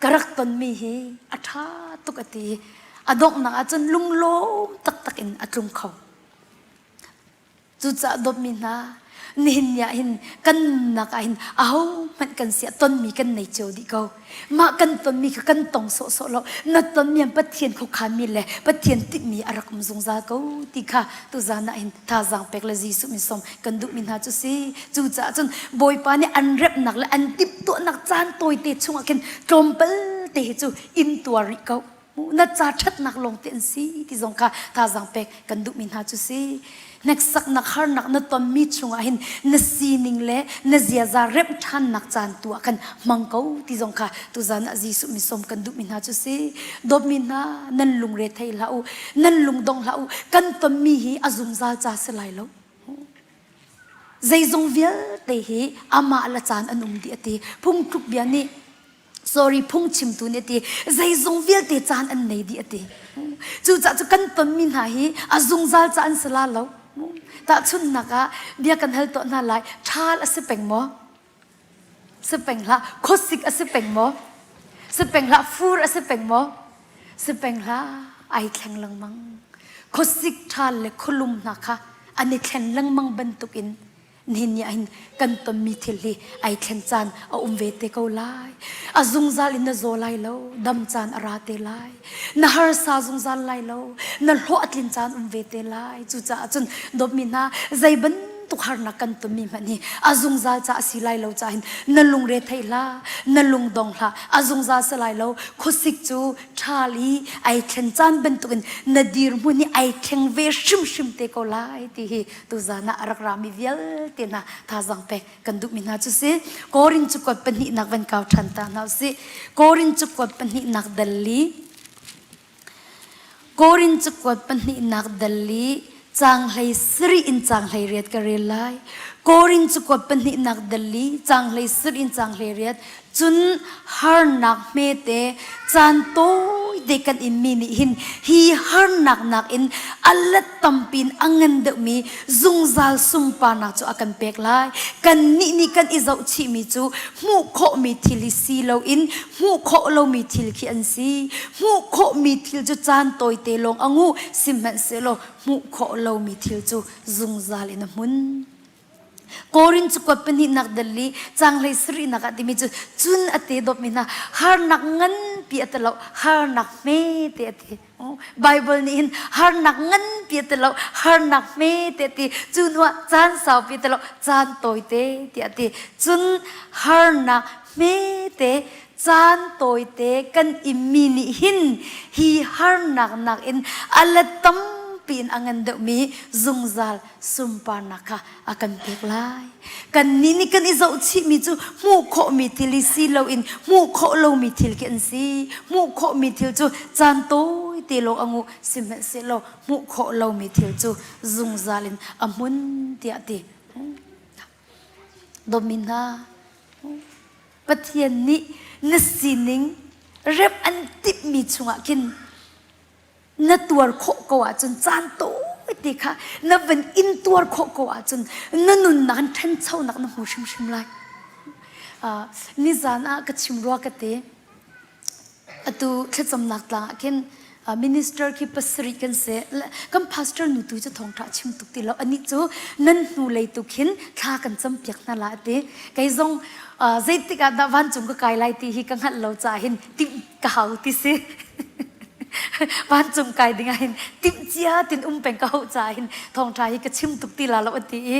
Ka rak tonmi hi a ṭha tuk a ti i a donghnak ahcun lunglawm taktak in a tlung kho. Cucaah dawtmi hna, nihin ni ah hin kan nunnak ah hin ahohmanh kan siah tonmi kan nei cio dih ko. Mah kan tonmi kha kan tong sawhsawh lo. Na tonmi an Pathian khuakhanmi le Pathian tinhmi a rak um zungzal ko ti kha tuzan ah hin thazaang pek le Jesuh min sawm kan duhmi hna cu si. Cucaah cun Bawipa nih an remhnak le an timhtuahnak caan tawite chungah khin tlawmpal te hi cu in tuar rih ko. Na ca ṭhatnak lawng te an si ti zong kha thazaang pek kan duhmi hna cu si. Hneksaknak harnak na tonmi chungah hin na sining le na ziaza remh ṭhannak caan tu ah khan hmang ko ti zong kha tuzan ah Jesuh min sawm kan duhmi hna cu si. Dawtmi hna nan lungre thei hlah u, nan lungdong hlah u. Kan tonmi hi a zungzal ca si lai lo. Zeizong vialte hi amah le caan an um dih a ti. Phungtluk bia nih sorry phungchimtu nih a ti zeizong vialte caan an nei dih a ti cucaah cu kan tonmi hna hi a zungzal ca an si la lo tahchunhnak ah bia kan hal tuah hna lai ṭhal a si peng maw si peng hlah khuasik a si peng maw si peng hlah fur a si peng maw si peng hlah ai thleng lengmang khuasik ṭhal le khualum hna kha an i thlen lengmang bantukin Nihin ni ahhin kan tonmi thil hi ai thlen caan a um ve te ko lai. A zungzal in na zaw lai lo, dam caan a ra te lai. Na harsa zungzal lai lo, na hlawh a tlin caan um ve te lai. Cucaah cun dawtmi hna, zei bantuk harnak kan tonmi hmanh hi a zungzal ca a si lai lo caah hin na lungre thei hlah, na lungdong hlah, a zungzal si lai lo. Khuasik cu ṭhal i ai thlen caan bantukin na dirhmun hi ai thleng ve hrimhrim te ko lai ti hi tuzan ah a rak rami vialte hna thazaang pek kan duhmi hna cu si Korin cakuat pahnihnak van kau ṭhan ta hna usih Korin cakuat pahnihnak dal li Korin cakuat pahnihnak dal li caang hlei sarih in caang hlei riat ka rel lai Korin cakuat pahnihnak dal li caang hlei sarih in caang hlei riat Cun harnak hmete caan tawite kan inmi nih hin hi harnak nakin a let tampi in a ngan deuhmi zungzal sunparnak cu a kan pek lai. Kannih nih kan i zohchihmi cu hmuh khawhmi thil hi si loin hmuh khawh lomi thil khi an si. Hmuh khawhmi thil cu caan tawite lawng a nguh, sihmanhsehlaw hmuh khawh lomi thil cu zungzal in a hmun. Korin cakuat pahnihnak dal li caanghlei sarihnak ah timi cu cun a te dawpmi hna harnak nganpi a telo harnak hmete a ti. Bible nih hin harnak nganpi a telo harnak hmete a ti. Cu hnuah caan saupi a telo caan tawite tiah a ti. Cun harnak hmete caan tawite kan immi nih hin hi harnak nakin a let tampi in a ngan deuhmi zungzal sunparnak kha a kan pek lai. Kannih nih kan i zohchihmi cu hmuh khawhmi thil hi si loin hmuh khawh lomi thil khi an si. Hmuh khawhmi thil cu caan tawite lawng a nguh, sihmanhsehlaw hmuh khawh lomi thil cu zungzal in a hmun tiah a ti. Dawtmi hna, Pathian nih na sining rep an timhmi chungah khin na tuar khawh ko ahcun caan tawite kha na van in tuar khawh ko ahcun na nunnak in ṭhanchonak na hmu hrimhrim lai. Uh, nizan ah ka chim rua ka te. Atu thlacamnak tlang ah khin uh, minister khi pasarih kan si. Kan pastor nu tu cu thawngṭha chim tuk ti lo. Anih cu nan hnu lei tu khin thla kan cam piak hna la ati. Kei zong uh, zeitik ah dah vancung ka kai lai ti hi ka hngalh lo caah hin timh ka hau ti si. Vancung kai ding ah hin timh cia tin um peng ka hauh caah hin thawngṭha hi ka chim tuk ti la lo an ti i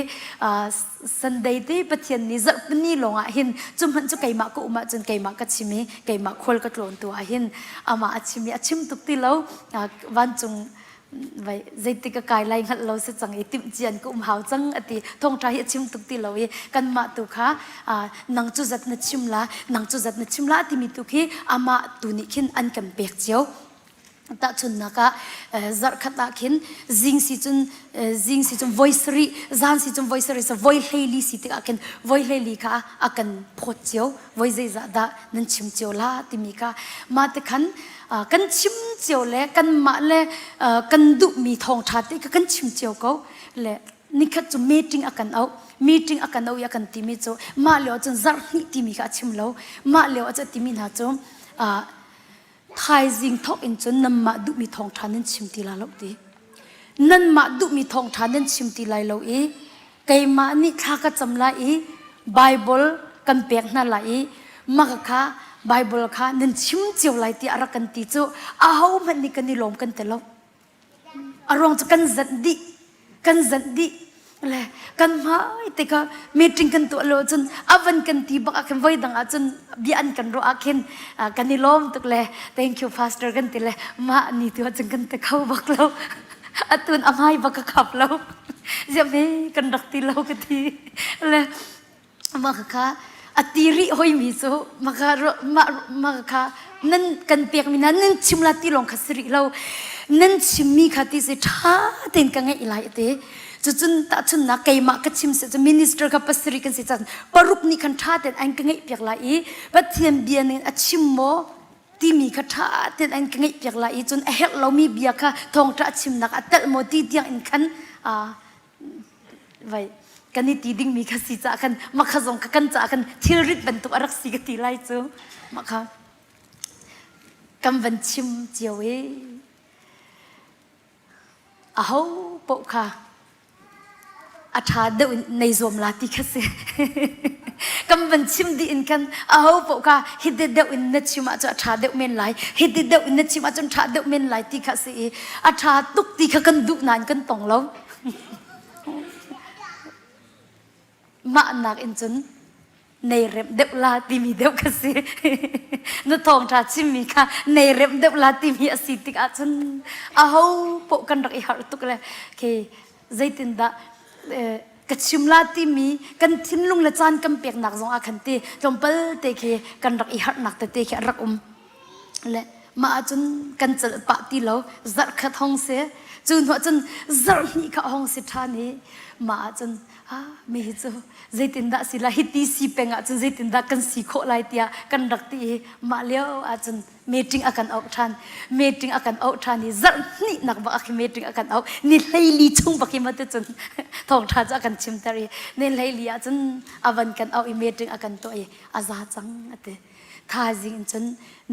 Sunday te Pathian ni zarhpini lawng ah hin cu hmanh cu keimah ka um ahcun keimah ka chim i keimah khual ka tlawn tu ah hin amah a chim i a chim tuk ti lo vancung. Vai zeitik ka kai lai hngalh lo si cang i timh cian ka um hau cang ati thawngṭha hi a chim tuk ti lo i kanmah tu kha nang cu zat na chim la nang cu zat na chim la timi tu khi amah tu nih khin an kan pek cio. Tahchunhnak ah zarhkhat ah khin zing si cun zing si cun voi sarih zan si cun voi sarih sa voi hleili si tikah khin voi hleili kha a kan phawt cio voi zeizah dah nan chim cio la timi kha mah te khan kan chim cio le kanmah le kan duhmi thawngṭha te kha kan chim cio ko le nikhat cu meeting a kan auh meeting a kan auh i a kan timi cu mah lio cun zarh hnih timi kha a chim lo mah lio ah cun timi hna cu Thaizing thawk in cun nanmah duhmi thawngṭha nan chim ti lai lo ti. Nanmah duhmi thawngṭha nan chim ti lai lo i keimah nih thla ka cam lai i Baibal kan pek hna lai i mah kha Baibal kha nan chim cio lai tiah a rak kan ti cu ahohmanh nih kan i lawm kan ti lo. A ruang cu kan zanh dih. Kan zanh dih. Le kan hmai te kha meeting kan tuah lo cun a van kan ti bak ah khin voi dang ah cun bia an kan ruah ah khin kan i lawm tuk le thank you pastor kan ti le mah ni tu ah cun kan ti kho bak lo atun a hmai bak ka khap lo ziah me kan rak ti lo ka ti le mah kha a ti rih hoimi cu mah kha mah kha nan kan pekmi hna nan chim la ti lawng kha si rih lo nan chimmi kha ti si ṭha tein ka ngeih lai ati cucun tahchunnak keimah ka chim si cu minister kha pasarih kan si cun paruk nih khan ṭha tein an ka ngeih piak lai i Pathian bia ning a chim maw timi kha ṭha tein an ka ngeih piak lai i cun a herh lomi bia kha thawngṭha a chimnak a telh maw ti tiang in khan vai kan i ti dingmi kha si caah khan mah kha zong kha kan caah khan thilrit bantuk a rak si ka ti lai cu mah kha kan van chim cio i aho paoh kha a ṭha deuh in nei zuam la ti kha si kan van chim dih in khan aho paoh kha hiti deuh in na chim ahcun a ṭha deuh men lai hiti deuh in na chim ahcun ṭha deuh men lai ti kha si i a ṭha tuk ti kha kan duh nain kan tong lo Mah nak in cun nei remh deuh la timi deuh ka si. Na thawngṭha chimmi kha nei remh deuh la timi a si tik ahcun aho poh kan rak i harh tuk le khi zeitindah ka chim la timi kan thinlung le caan kan peknak zong ah khan ti tlawmpal te khi kan rak i harhnak tete khi a rak um. Le mah ahcun kan celh pah ti lo zarh khat hong si cu hnu ahcun zarh hnih kha hong si ṭhan i mah ahcun ah mi hi cu zeitindah si lai hiti si peng ahcun zeitindah kan si khawh lai tiah kan rak ti i mah lio ahcun meeting a kan auh ṭhan meeting a kan auh ṭhan i zarh hnih nak bak ah meeting a kan auh ni hleili chung bak hi ma ti cun thawngṭha cu a kan chimter i ni hleili ahcun a van kan auh i meeting a kan tuah i a za cang a ti Thaizing in cun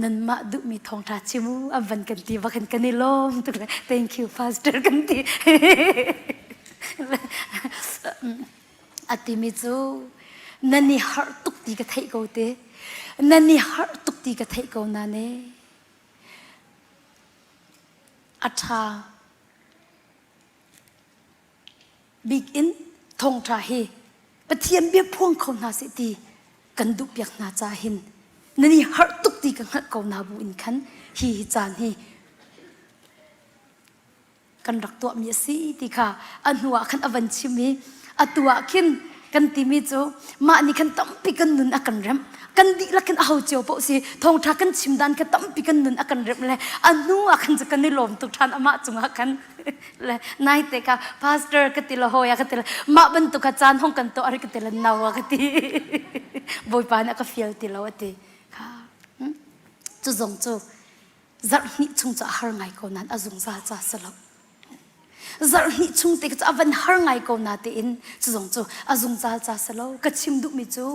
nanmah duhmi thawngṭha chim u an van kan ti bak in kan i lawm tuk le thank you pastor kan ti. A timi cu nan i harh tuk ti ka theih ko te. Nan i harh tuk ti ka theih ko na ne. A ṭha bik in thawngṭha hi Pathian bia phuang kho hna seh ti kan duhpiak hna ca hin nan i harh tuk ti ka hngalh ko na bu in khan hi hi caan hi kan rak tuahmi a si ti kha a hnu ah khan a van chim i atu ah khin kan timi cu mah nih khan tampi kan nun a kan remh kan dihlak in aho cio paoh si thawngṭha kan chim dan kha tampi kan nun a kan remh le a hnu ah khan cu kan i lawm tuk ṭhan amah cungah khan le nai te ka pastor ka ti lo hawi ka ti lo mah bantuk ka caan hong kan tuah ka ti lo nau ka ti bawipa nih a ka fial ti lo a ti kha cu zong cu zarh hnih chung cu a har ngai ko nain a zungzal ca si lo zarh hnih chung te cu a van har ngai ko na tein cu zong cu a zungzal ca si lo ka chim duhmi cu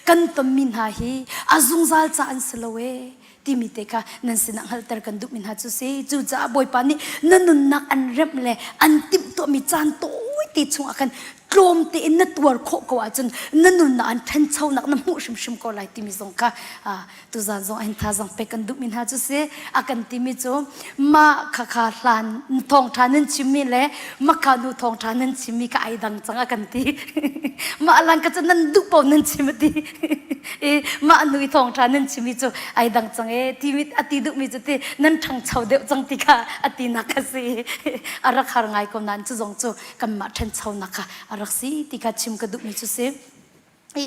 kan tonmi hna hi a zungzal ca an si lo ee timi te kha nan sinah hngalhter kan duhmi hna cu si cucaah Bawipa nih na nunnak an remh le an timhtuahmi caan tawite chungah khan tlawm tein na tuar khawh ko ahcun na nunnak an ṭhanchonak na hmuh hrimhrim ko lai timi zong kha tuzan zong ahin thazang pek kan duhmi hna cu si a kan timi cu mah kha kha hlan thawngṭha nan chimmi le maka nu thawngṭha nan chimmi kha ai dang cang a kan ti mah lang ka cu nan duh paoh nan chim a ti. I mah hnu i thawngṭha nan chimmi cu ai dang cang ee ti a ti duhmi cu ti nan ṭhangcho deuh cang ti kha a tinak a si. A rak har ngai ko nain cu zong cu kanmah ṭhanchonak kha a rak si ti kha chim ka duhmi cu si. I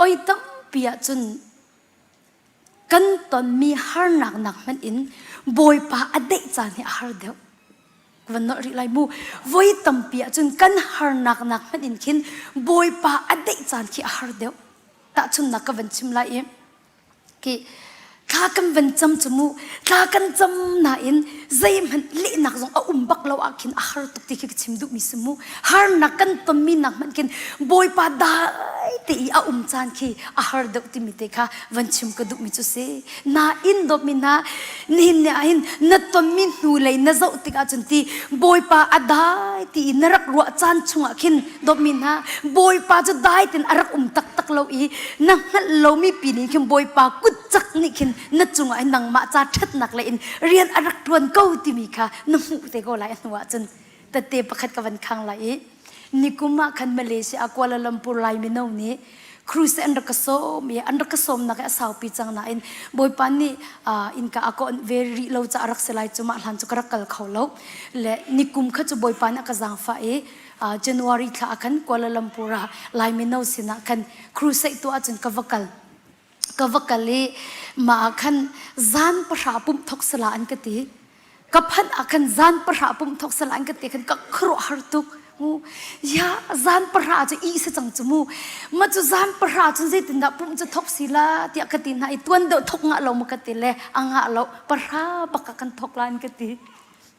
oi tampi ahcun kan tonmi harnak nak hmanh in Bawipa a deih caan hi a har deuh. Van nolh rih lai mu. Voi tampi ahcun kan harnak nak hmanh in khin Bawipa a deih caan khi a har deuh. Tahchunhnak ka van chim lai i khi thla kan van cam cu mu thla kan cam nain zeihmanh lehnak zong a um bak lo ah khin a har tuk ti khi ka chim duhmi si mu harnak kan tonmi nak hmanh khin Bawipa dai te i a um caan khi a har deuh timi te kha van chim ka duhmi cu si nain dawtmi hna nihin ni ah hin na tonmi hnulei na zoh tikah cun ti Bawipa a dai ti i na rak ruah caan chungah khin dawtmi hna Bawipa cu dai ten a rak um taktak lo i na hngalh lomi pi nih khin Bawipa kut cak nih khin na cungah hin nangmah ca ṭhatnak lei in rian a rak ṭuan ko timi kha na hmuh te ko lai a hnu ah cun tette pakhat ka van khang lai i nikum ah khan Malaysia Kuala Lumpur Lai mino nih cruise an rak ka sawm i an rak ka sawmnak hi a saupi cang nain Bawipa nih innka a ka onh ve rih lo caah rak si lai cu mah hlan cu ka rak kal kho lo le nikum kha cu Bawipa nih a ka zaangfah i January thla ah khan Kuala Lumpur ah Lai mino sinah khan crusade tuah ahcun ka va kal ka va kal i mah ah khan zan pahra pumh thok sala an ka ti ka phanh ah khan zan pahra pumh thok sala an ka ti khan ka khuaruahhar tuk mu ya zan pahra cu i si cang cu mu ma cu zan pahra cun zeitindah pumh cu thok si la tiah ka ti hna i tuan deuh thok ngah lo ma ka ti le a ngah lo pahra bak ah kan thok la an ka ti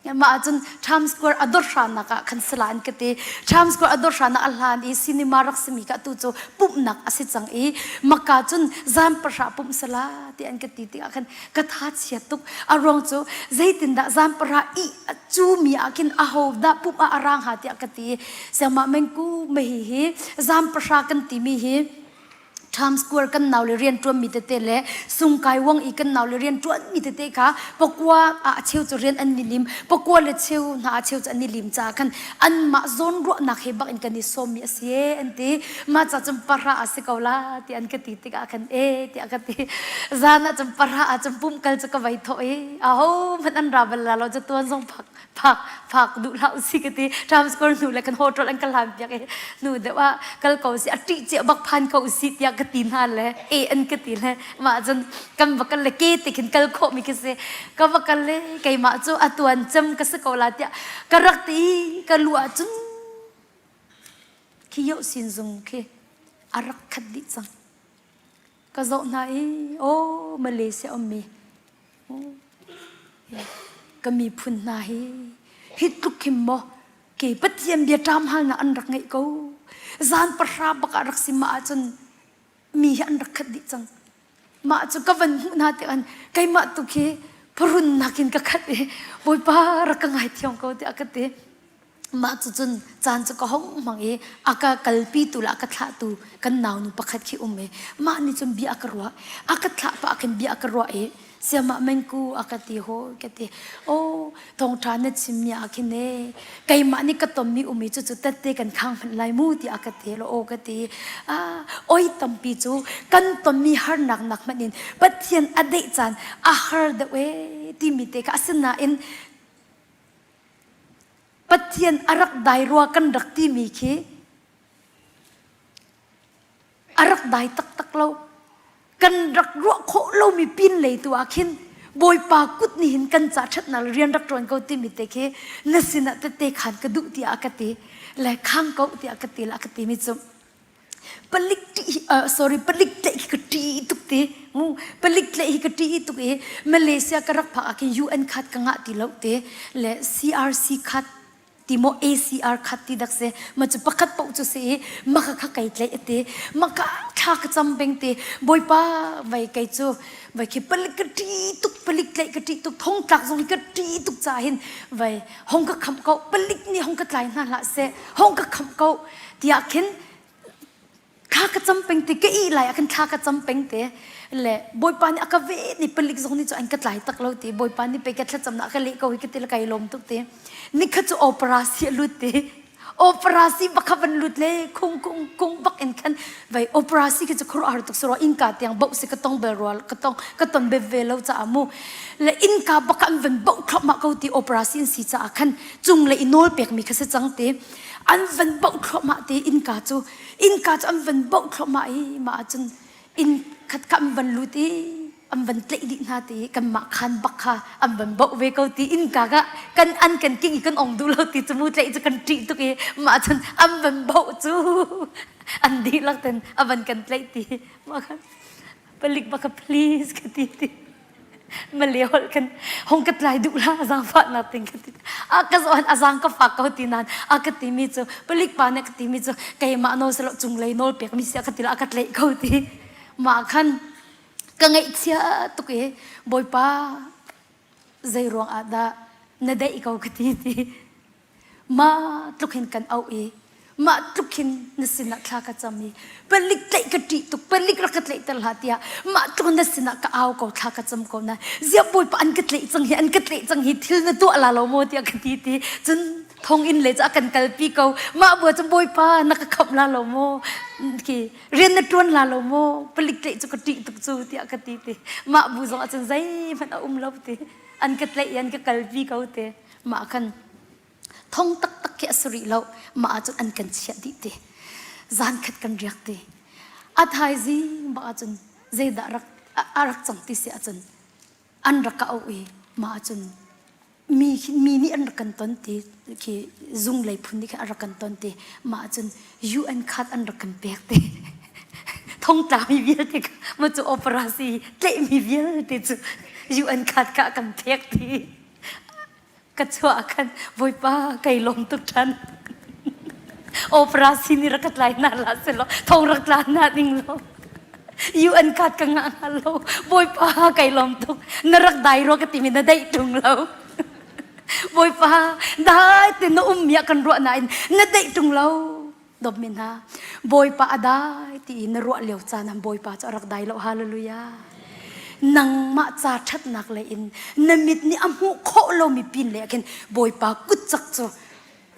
Mah ahcun Times Square a dor hranak ah khan sala an ka ti. Times Square a dor hranak a hlan i cinema rak simi ka tu cu pumhnak a si cang i maka cun zan pahra pumh sala ti an ka ti tikah khan ka tha chia tuk. A ruang cu zeitindah zan pahra i cu mi ah khin aho dah pumh ah a rang ha tiah ka ti. Siangmah mengku mehi hi zan pahra kan timi hi Times Square kan nau le rian ṭuanmi tete le Sungkai Wang i kan nau le rian ṭuanmi tete kha pakua ah a cheu cu rian an i lim pakua le cheu hna a cheu cu an i lim caah khan anmah zawn ruahnak he bak in kan i sawmmi a si e an ti mah ca cun pahra a si ko la ti an ka ti tikah khan e tiah ka ti zan ah cun pahra ah cun pum kal cu ka vai thawh i aho hmanh an ra bal la lo cu tuan zong phak phak phak duh hlah usih ka ti Times Square hnu le kan hotel an ka hlan piak i hnu deuh ah kal ko si a ṭih cia bak phan ko usih tiah ka ti hna le e an ka ti le mah cun kan va kal le ke te khin kal khawh mi khi si ka va kal le keimah cu a tuan cem ka si ko la tiah ka rak ti ka lu ah cun khi yoh sin zung khi a rak khat dih cang ka zoh hna i aw Malaysia ummi ka miphun hna hi hi tluk hin maw ke Pathian bia ṭam halnak an rak ngeih ko zan pahra bak ah rak si mah ahcun mi hi an rak khat dih cang mah cu ka van hmuh hna tikah keimah tu khi pharunnak in ka khat i Bawipa rak ka ngaithiam ko tiah ka ti Mah cucun caan cu ka hong hmang i a ka kalpitu le a ka thlahtu kan naunu pakhat khi um i mah nih cun bia a ka ruah. A ka thlah pah khin bia a ka ruah i siamah mengku a ka ti hawi ka ti. Aw thawngṭha na chimmi ah khin ee keimah nih ka tonmi um i cucu tette kan khang hmanh lai mu tiah a ka ti lo aw ka ti. Ah oi tampi cu kan tonmi harnak nak hmanh in Pathian a deih caan a har deuh ee timi te kha asinain Pathian a rak dai rua kan rak timi khi a rak dai taktak lo. Kan rak ruah khawh lomi pin lei tu ah khin Bawipa kut nih hin kan ca ṭhatnak le rian rak ṭuan ko timi te khi na sinah tette khan ka duh tiah a ka ti le khang ko tiah ka ti le a ka timi cu palik ṭih sorry palik tlaih khi ka ṭih tuk ti mu palik tlaih hi ka ṭih tuk i Malaysia ka rak phak ah khin UN khat ka ngah ti lo te le CRC khat ti maw ACR khat ti dak si ma cu pakhat paoh cu si i maka kha kai tlaih ati maka thla ka cam peng ti bawipa vai kei cu vai khi palik ka ṭih tuk palik tlaih ka ṭih tuk thong tlak zong hi ka ṭih tuk ca hin vai hong ka khamh ko palik nih hong ka tlai hna hlah seh hong ka khamh ko tiah khin thla ka cam peng te ka ih lai ah khin thla ka cam peng te le bawipa nih a ka ve ni palik zong nih cu an ka tlai tak lo ti bawipa nih pei ka thlacam na ka leh ko hi ka ti le kai lawm tuk ti nikhat cu opera si a lut ti. Operasi bak kha van lut le khung khung kung bak in khan vai operasi khi cu khuaruahhar tuk suro innka tiang boh si ka tong bel rual ka tong ka ton be ve lo caah mu le innka bak an van boh thluahmah ko ti operasi in si caah khan cung le i nawl pek mi kha si cang te an van boh thluahmah te innka cu innka cu an van boh thluahmah i mah ahcun inn khat kha an van lut i an van tlaih dih hna ti kanmah khan bak kha an van boh ve ko ti innka ka kan an kan king i kan ong duh lo ti cu mu tlaih cu kan ṭih tuk i mah cun an van boh cu an dihlak ten a van kan tlaih ti mah khan palik bak please ka ti ti male holh kan hong ka tlai duh la zaangfahnak ting ka ti a ka zohan a zaang ka fak ko ti nan a ka ti mi cu palik pa nih ka ti mi cu keimah nawl selo cunglei nawl pek mi sia ka ti la a ka tlaih ko ti mah khan ka ngaihchia tuk i Bawipa zei ruang ah dah na daih ko ka ti ti ma tluk hin kan auh i mah tluk hin na sinah thla ka cam i palik tlaih ka ṭih tuk palik rak ka tlaihter hlah tiah mah tluk na sinah ka au ko thla ka cam ko na ziah bawipa an ka tlaih cang hi an ka tlaih cang hi thil na tuah la lo maw tiah ka ti ti cun thonginn le cu a kan kalpi ko mah bua cu bawipa na ka khamh la lo maw khi rian na ṭuan la lo maw palik tlaih cu ka ṭih tuk cu tiah ka ti ti mah bu zong ahcun zeihmanh a um lo ti an ka tlaih i an ka kalpi ko te mah khan thong taktak khi a si rih lo mah ahcun an kan chiah dih ti zan khat kan riak ti a thaizing bak ahcun zeidah rak a rak cang ti si ahcun an rak ka auh i mah ahcun mi mi nih an rak kan ton ti khi zung lei phun nih khan an rak kan ton ti mah ahcun UN card an rak kan pek ti thongtla mi vialte kha ma cu operasi tlaihmi vialte cu UN card kha a kan pek ti ka chuah khan bawipa kai lawm tuk ṭhan operasi nih rak ka tlai hna la selaw thong rak tla hna ding law UN card ka ngah hnga lo bawipa kai lawm tuk na rak dai rua ka timi na daih ṭung lo bawipa dai te na um mi ah kan ruah nain na daih ṭung lo dawp mi hna bawipa a dai ti i na ruah lio caan ah bawipa cu a rak dai lo hallelujah nangmah ca ṭhatnak lei in na mit nih a hmuh khawh lomi pin lei ah khin bawipa kut cak cu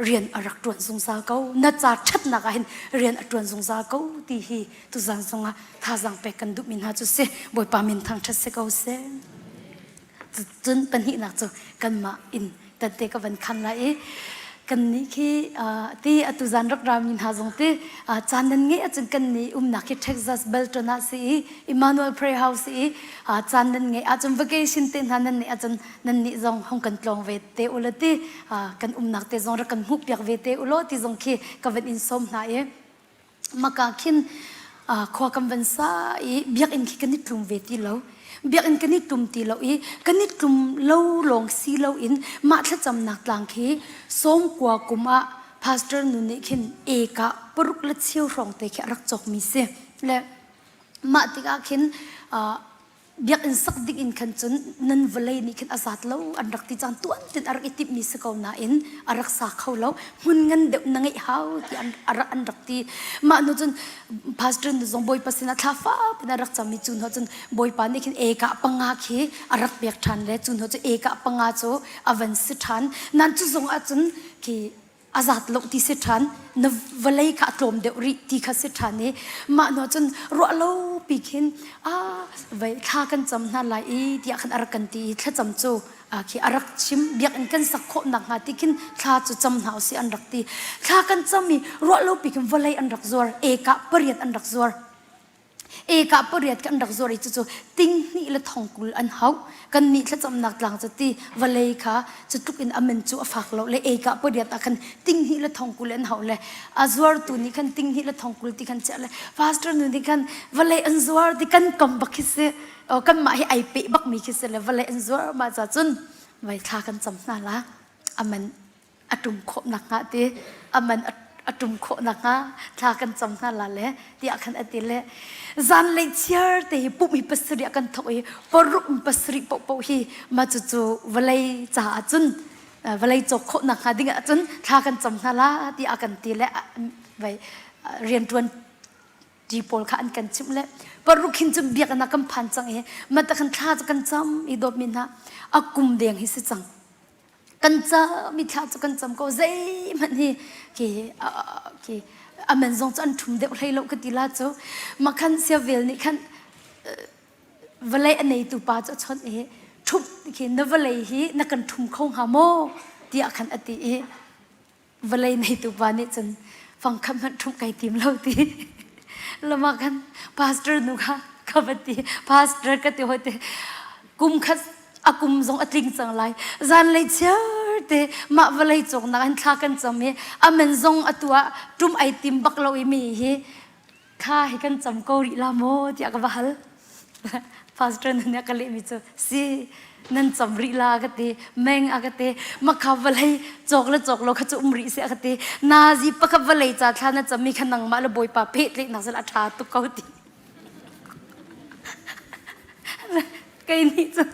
rian a rak ṭuan zungzal ko na ca ṭhatnak ah hin rian a ṭuan zungzal ko ti hi tuzan zongah thazaang pek kan duhmi hna cu si bawipa min thangṭhat si ko seh cun pahnihnak cu kanmah in tante ka van khan lai i kannih khi ti atu zan rak rami hna zong ti caan nan ngeih ahcun kannih umnak khi Texas Belton ah si i Emmanuel Prayer House i caan nan ngeih ahcun vacation te hna nan neih ahcun nan nih zong hong kan tlawng ve te ula ti kan umnak te zong rak kan hmuh piak ve te ulaw ti zong khi ka van in sawm hna i maka khin khua kan van sa i biakinn khi kan i tlum ve ti lo biakinn kan i tlum ti lo i kan i tlum lo lawng si lo in mah thlacamnak tlang khi sawmkua kum ah pastor nu nih khin eka paruk le cheu hrawng te khi a rak cawk mi si le mah tikah khin biakinn sak ding in khan cun nan vawlei nih khin a zat lo an rak ti caan tuan tin a rak i timhmi si ko nain a rak sa kho lo hmun ngan deuh na ngeih hau ti an rak an rak ti mah hnu cun pastor nu zong bawipa sinah thla fak in a rak cam i cu hnu cun bawipa nih khin eka panga khi a rak pek ṭhan le cu hnu cu eka panga cu a van si ṭhan nan cu zong ah cun khi a zat lo ti si ṭhan na vawlei kha a tlawm deuh rih ti kha si ṭhan i mah hnu cun ruah lo pi khin a vei thla kan cam hna lai i tiah khan a rak kan ti i thlacam cu khi a rak chim biakinn kan sak khawh nakhnga ti khin thla cu cam hna usih an rak ti thla kan cam i ruah lo pi khin vawlei an rak zuar eka pariat an rak zuar Eka pariat kan rak zuar i cucu ting hnih le thong 20 an hauh. Kan nih thlacamnak tlang cu ti vawlei kha cu tluk in a man cu a fak lo le eka pariat ah khan ting hnih le thong 20 an hauh le a zuartu nih khan ting hnih le thong 20 ti khan chiah le pastor nu nih khan vawlei an zuar ti kan kam bak khi si kanmah hi ai peh bak mi khi si le vawlei an zuar mah ca cun vai thla kan cam hna la a man a ṭum khawh nakhnga ti a man a ṭum khawh nakhnga thla kan cam hna la le tiah khan a ti le zanlei chiar te hi pumh hi pasarih ah kan thawk i paruk pasarih paohpaoh hi mah cucu vawlei caah cun vawlei cawk khawh nakhnga ding ah cun thla kan cam hna la tiah a kan ti le vai rianṭuan ṭi pawl kha an kan chimh le paruk hin cun biakinn ah kan phan cang i mah ta khan thla cu kan cam i dawtmi hna a kum deng hi si cang. Kan cam i thla cu kan cam ko zeihmanh hi khi khi amen zong cu an ṭhum deuh hlei lo ka ti la cu. Mah khan siavel nih khan vawlei a neitu pa cu a chawnh i ṭhumh khi na vawlei hi na kan ṭhum kho hnga maw tiah khan a ti i vawlei neitu pa nih cun fangkhat hmanh ṭhumh kai tim lo ti lama khan pastor nu kha ka va ti pastor ka ti hoi te kum khat a kum zong a tling cang lai zanlei chiar te mah vawlei cawknak an thla kan cam i amen zong atu ah ṭum ai tim bak lo i mi hi Kha hi kan cam ko rih la maw tiah ka va hal. Pastor nu nih a ka lehmi cu si nan cam rih la ka ti meng a ka ti makha vawlei cawk le cawk lo kha cu um rih seh a ka ti nazi pakhat vawlei ca thla na cammi kha nangmah le bawipa pehtlaihnak sal a ṭha tuk ko ti kei nih cun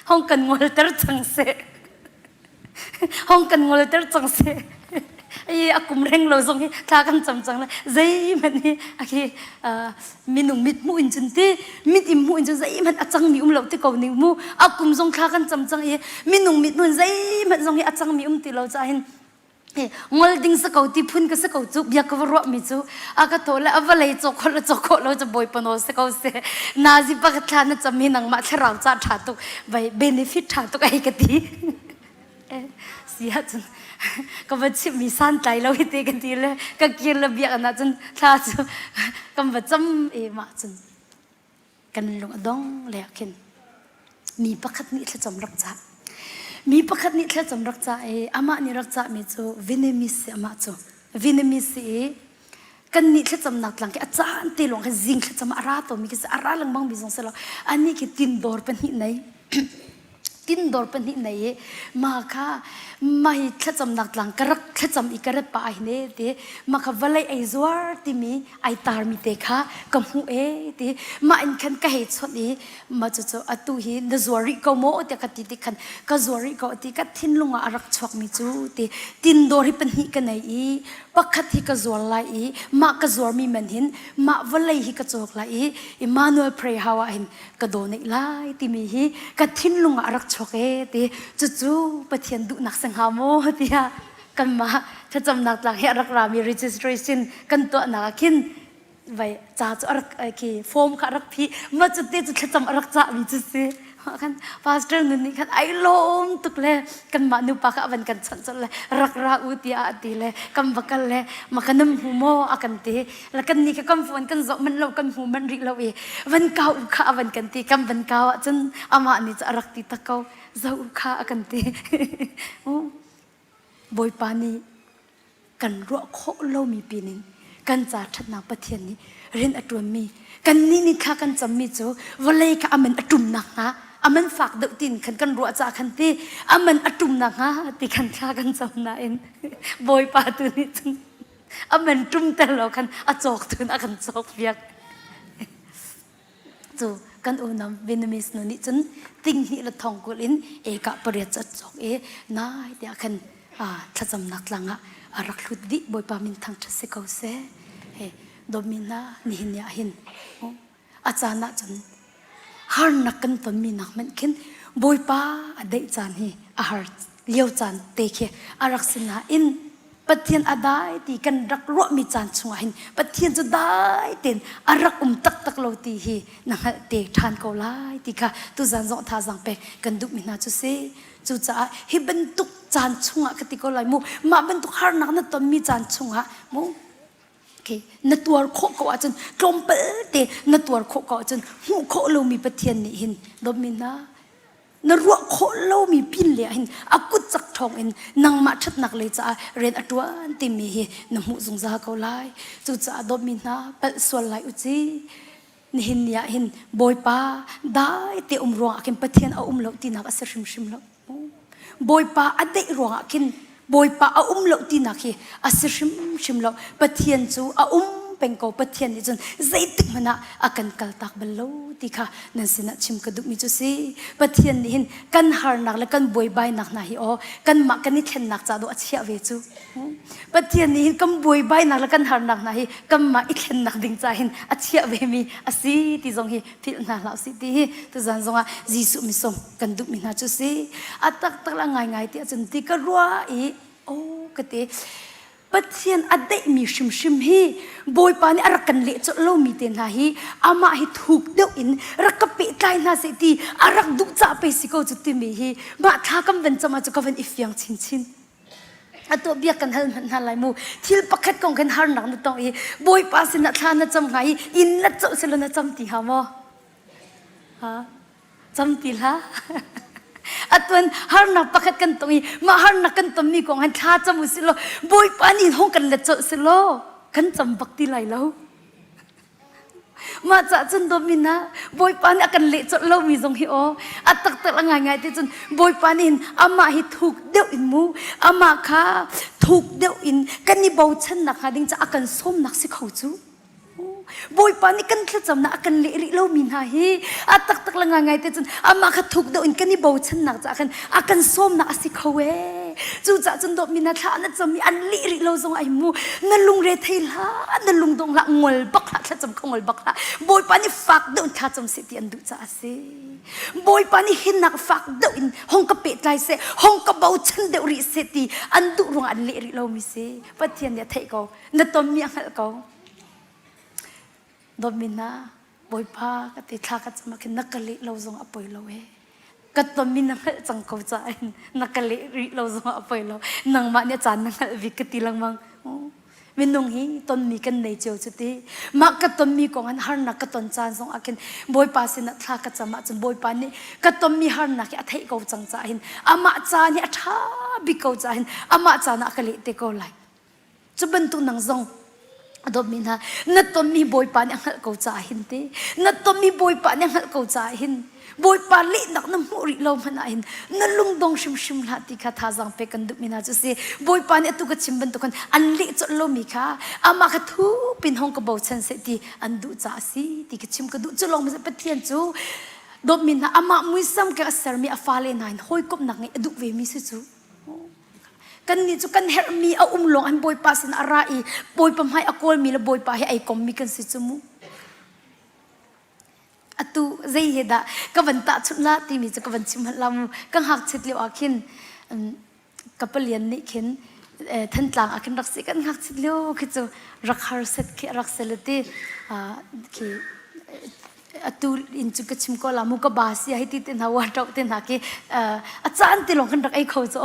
hong kan ngolter cang seh hong kan ngolter cang seh ai a kum reng lo zong hi thla kan cam cang le zeihmanh hi a khi minung mit hmuh in cun ti mit im hmuh in cun zeihmanh a cangmi um lo ti ko ning mu a kum zong thla kan cam cang i minung mit hmuh in zeihmanh zong hi a cangmi um ti lo caah hin ngol ding sa ko ti phun ka sa ko cu bia ka va ruah mi cu a ka tho le a vawlei cawk khawh le cawk khawh lo cu bawipa nawl si ko se nazi pa ka thla na cam hi nangmah thlarau ca tha tuk vai benefit tha tuk ai ka ti si ahcun ka va chimh mi santlai lo hi te ka ti le ka kir le biak na cun thla cu kan va cam e mah cun kan lung a dong le ah khin mi pakhat nih thlacam rak cah mi pakhat nih thlacam rak cah i amah nih rak cahmi cu Vietnamese si amah cu Vietnamese si i kan nih thlacamnak tlang khi a caan te lawng khi zing thlacam a ra tomi khi a ra lengmang mi zong si lo anih khi tindor pahnih nei tindor pahnih nei i ma kha mah hi thlacamnak tlang ka rak thlacam i ka rat pa ai ne ti ma kha vawlei ei zuar timi ai tarmi te kha ka hmuh e ti mah in khan ka hei chawnh i ma cu cu atu hi na zuar rih ko maw tiah ka ti ti khan ka zuar rih ko ti ka thinlung ah a rak chuakmi cu ti tindor hi pahnih ka nei i pakhat hi ka zuar lai i mah ka zuarmi man hin mah vawlei hi ka cawk lai i Emmanuel Pray How ah hin ka donate lai timi hi ka thinlung ah a rak chuak e ti cucu Pathian duhnak si hnga maw tiah kanmah thlacamnak tlang hi a rak rami registration kan tuahnak ah khin vai ca cu a rak khi form kha a rak phih ma cu te cu thlacam a rak cahmi cu si khan pastor nun nih khan ai lawm tuk le kanmah nupa kha a van kan chawnh colh le rak ra u tiah a ti le kan va kal le ma kan nam hmu maw a kan ti la kan ni kha kan phone kan zoh manh lo kan hmu manh rih lo i van kau u kha a van kan ti kan van kau ahcun amah nih cu a rak ti tak ko zoh u kha a kan ti Bawipa nih kan ruah khawh lomi pinin kan ca ṭhatnak Pathian nih rian a ṭuanmi kannih nih thla kan cammi cu vawlei kha aman a ṭum nakhnga aman fak deuh tin khan kan ruah caah khan ti aman a ṭum nakhnga ti khan thla kan cam nain Bawipa tu nih cun aman ṭum ter lo khan a cawk tun a kan cawk piak Cu kan unau Vietnamese nu nih cun tinghnih le thong kul in eka pariat cu a cawk i nai tiah khan thlacamnak tlang ah a rak hlut dih Bawipa min thangṭhat si ko seh. He dawtmi hna nihin ni ah hin a caan ah cun harnak kan tonmi nak hmanh khin Bawipa a daih caan hi a har lio caan te khi a rak si nain Pathian a dai ti kan rak ruahmi caan chungah hin Pathian cu dai tein a rak um taktak lo ti hi na hngalh te ṭhan ko lai ti kha tuzan zong thazaang pek kan duhmi hna cu si. Cucaah hi bantuk caan chungah ka ti ko lai mu mah bantuk harnak na tonmi caan chungah mu Okay. Na tuar khawh ko ahcun tlawmpal te na tuar khawh ko ahcun hmuh khawh lomi Pathian nih hin dawtmi hna na ruah khawh lomi pin le hin a kut cak ṭhawng in nangmah ṭhatnak lei caah rian a ṭuan timi hi na hmuh zungzal ko lai cucaah dawtmi hna palh sual lai u ci nihin ni ah hin bawipa dai te um ruangah khin pathian a um lo tinak a si hrimhrim lo bawipa a deih ruangah khin bawipa a um lo tinak hi a si hrimhrim lo pathian cu a um. peng ko. Pathian nih cun zeitik hmanh ah a kan kaltak bal lo ti kha nan sinah chim ka duhmi cu si. Pathian nih hin kan harnak le kan buaibainak hna hi aw kanmah kan i thlennak ca dawh a chiah ve cu. Pathian nih hin kan buaibainak le kan harnak hna hi kanmah i thlennak ding ca hin a chiah vemi a si ti zong hi philh hna hlah usih ti hi tuzan zongah Jesuh misawm kan duhmi hna cu si. A taktak le a ngaingai ti ahcun ti ka ruah i oh ka ti Pathian a daihmi hrimhrim hi Bawipa nih a rak kan leh colh lomi te hna hi amah hi thuk deuh in rak ka pehtlai hna seh ti a rak duh cah pei si ko cu timi hi mah thla kan van cam ah cu ka van i fiang chinchin. Atu biak kan hal hmanh hna lai mu. Thil pakhat kong khan harnak na tong i Bawipa sinah thla na cam hnga i inn na coh selaw na cam ti hnga maw? Ha? Cam ti hlah. Atuan harnak pakhat kan tong i mah harnak kan tonmi kong han thla cam u sih law Bawipa nih hong kan let colh selaw kan cam bak ti lai lo. Mah cah cun dawtmi hna Bawipa nih a kan leh colh lomi zong hi aw a taktak a ngaingai te cun Bawipa nih hin amah hi thuk deuh in mu amah kha thuk deuh in kan i bochannak hnga ding caah a kan sawmnak si kho cu. Bawipa nih kan thlacamnak a kan leh rih lomi hna hi a taktak le ngaingai te cun amah kha thuk deuh in kan i bochannak caah khan a kan sawmnak a si kho ee. Cucaah cun dawtmi hna thla na cam i an lih rih lo zong ai mu na lungre thei hlah na lungdong hlah ngol bak hlah thlacam kha ngol bak hlah Bawipa nih fak deuh in thlacam seh ti an duh caah a si. Bawipa nih hinnak fak deuh in hong ka pehtlai seh hong ka bochan deuh rih seh ti an duh ruangah an leh rih lomi si. Pathian nih a theih ko na tonmi a hngalh ko. Dawtmi hna Bawipa ka ti thla ka cam ah khin na ka leh lo zong a poi lo ee. Ka tonmi na hngalh cang ko caah hin na ka leh rih lo zong a poi lo. Nangmah nih a caan na hngalh bik ka ti lengmang. Minung hi tonmi kan nei cio cu ti. Mah ka tonmi kong an harnak ka ton caan zong ah khin Bawipa sinah thla ka cam ahcun Bawipa nih ka tonmi harnak hi a theih ko cang caah hin amah caan hi a ṭha bik ko caah hin amah caan ah a ka leh te ko lai. Cu bantuk nang zong a dawtmi hna na tonmi Bawipa nih a hngalh ko caah hin ti na tonmi Bawipa nih a hngalh ko caah hin Bawipa lehnak na hmuh rih lo hmanh ah hin na lungdong hrimhrim hlah ti kha thazaang pek kan duhmi hna cu si Bawipa nih atu ka chim bantuk khan an leh colh lomi kha amah kha thupin hong ka bochan seh ti an duh caah a si ti ka chim ka duh cu lawng Pathian cu dawtmi hna amah muisam ke a sermi a fale hna in hawikomhnak ngeih a duh vemi si cu Kannih cu kan herhmi a um lawng an Bawipa sin a ra i Bawipa hmai a kawlmi le Bawipa he ai kommi kan si cu mu. Atu zei he dah ka van tahchunh la timi cu ka van chim hmanh la mu. Ka ngakchit lio ah khin ka palian nih khin Thantlang ah khin rak si kan ngakchit lio khi cu rak harset khi rak sel ti khi atu in cu ka chim ko la mu ka ba sia hi ti te hna wa ṭau te hna ki a caan ti lawng kan rak ei kho cu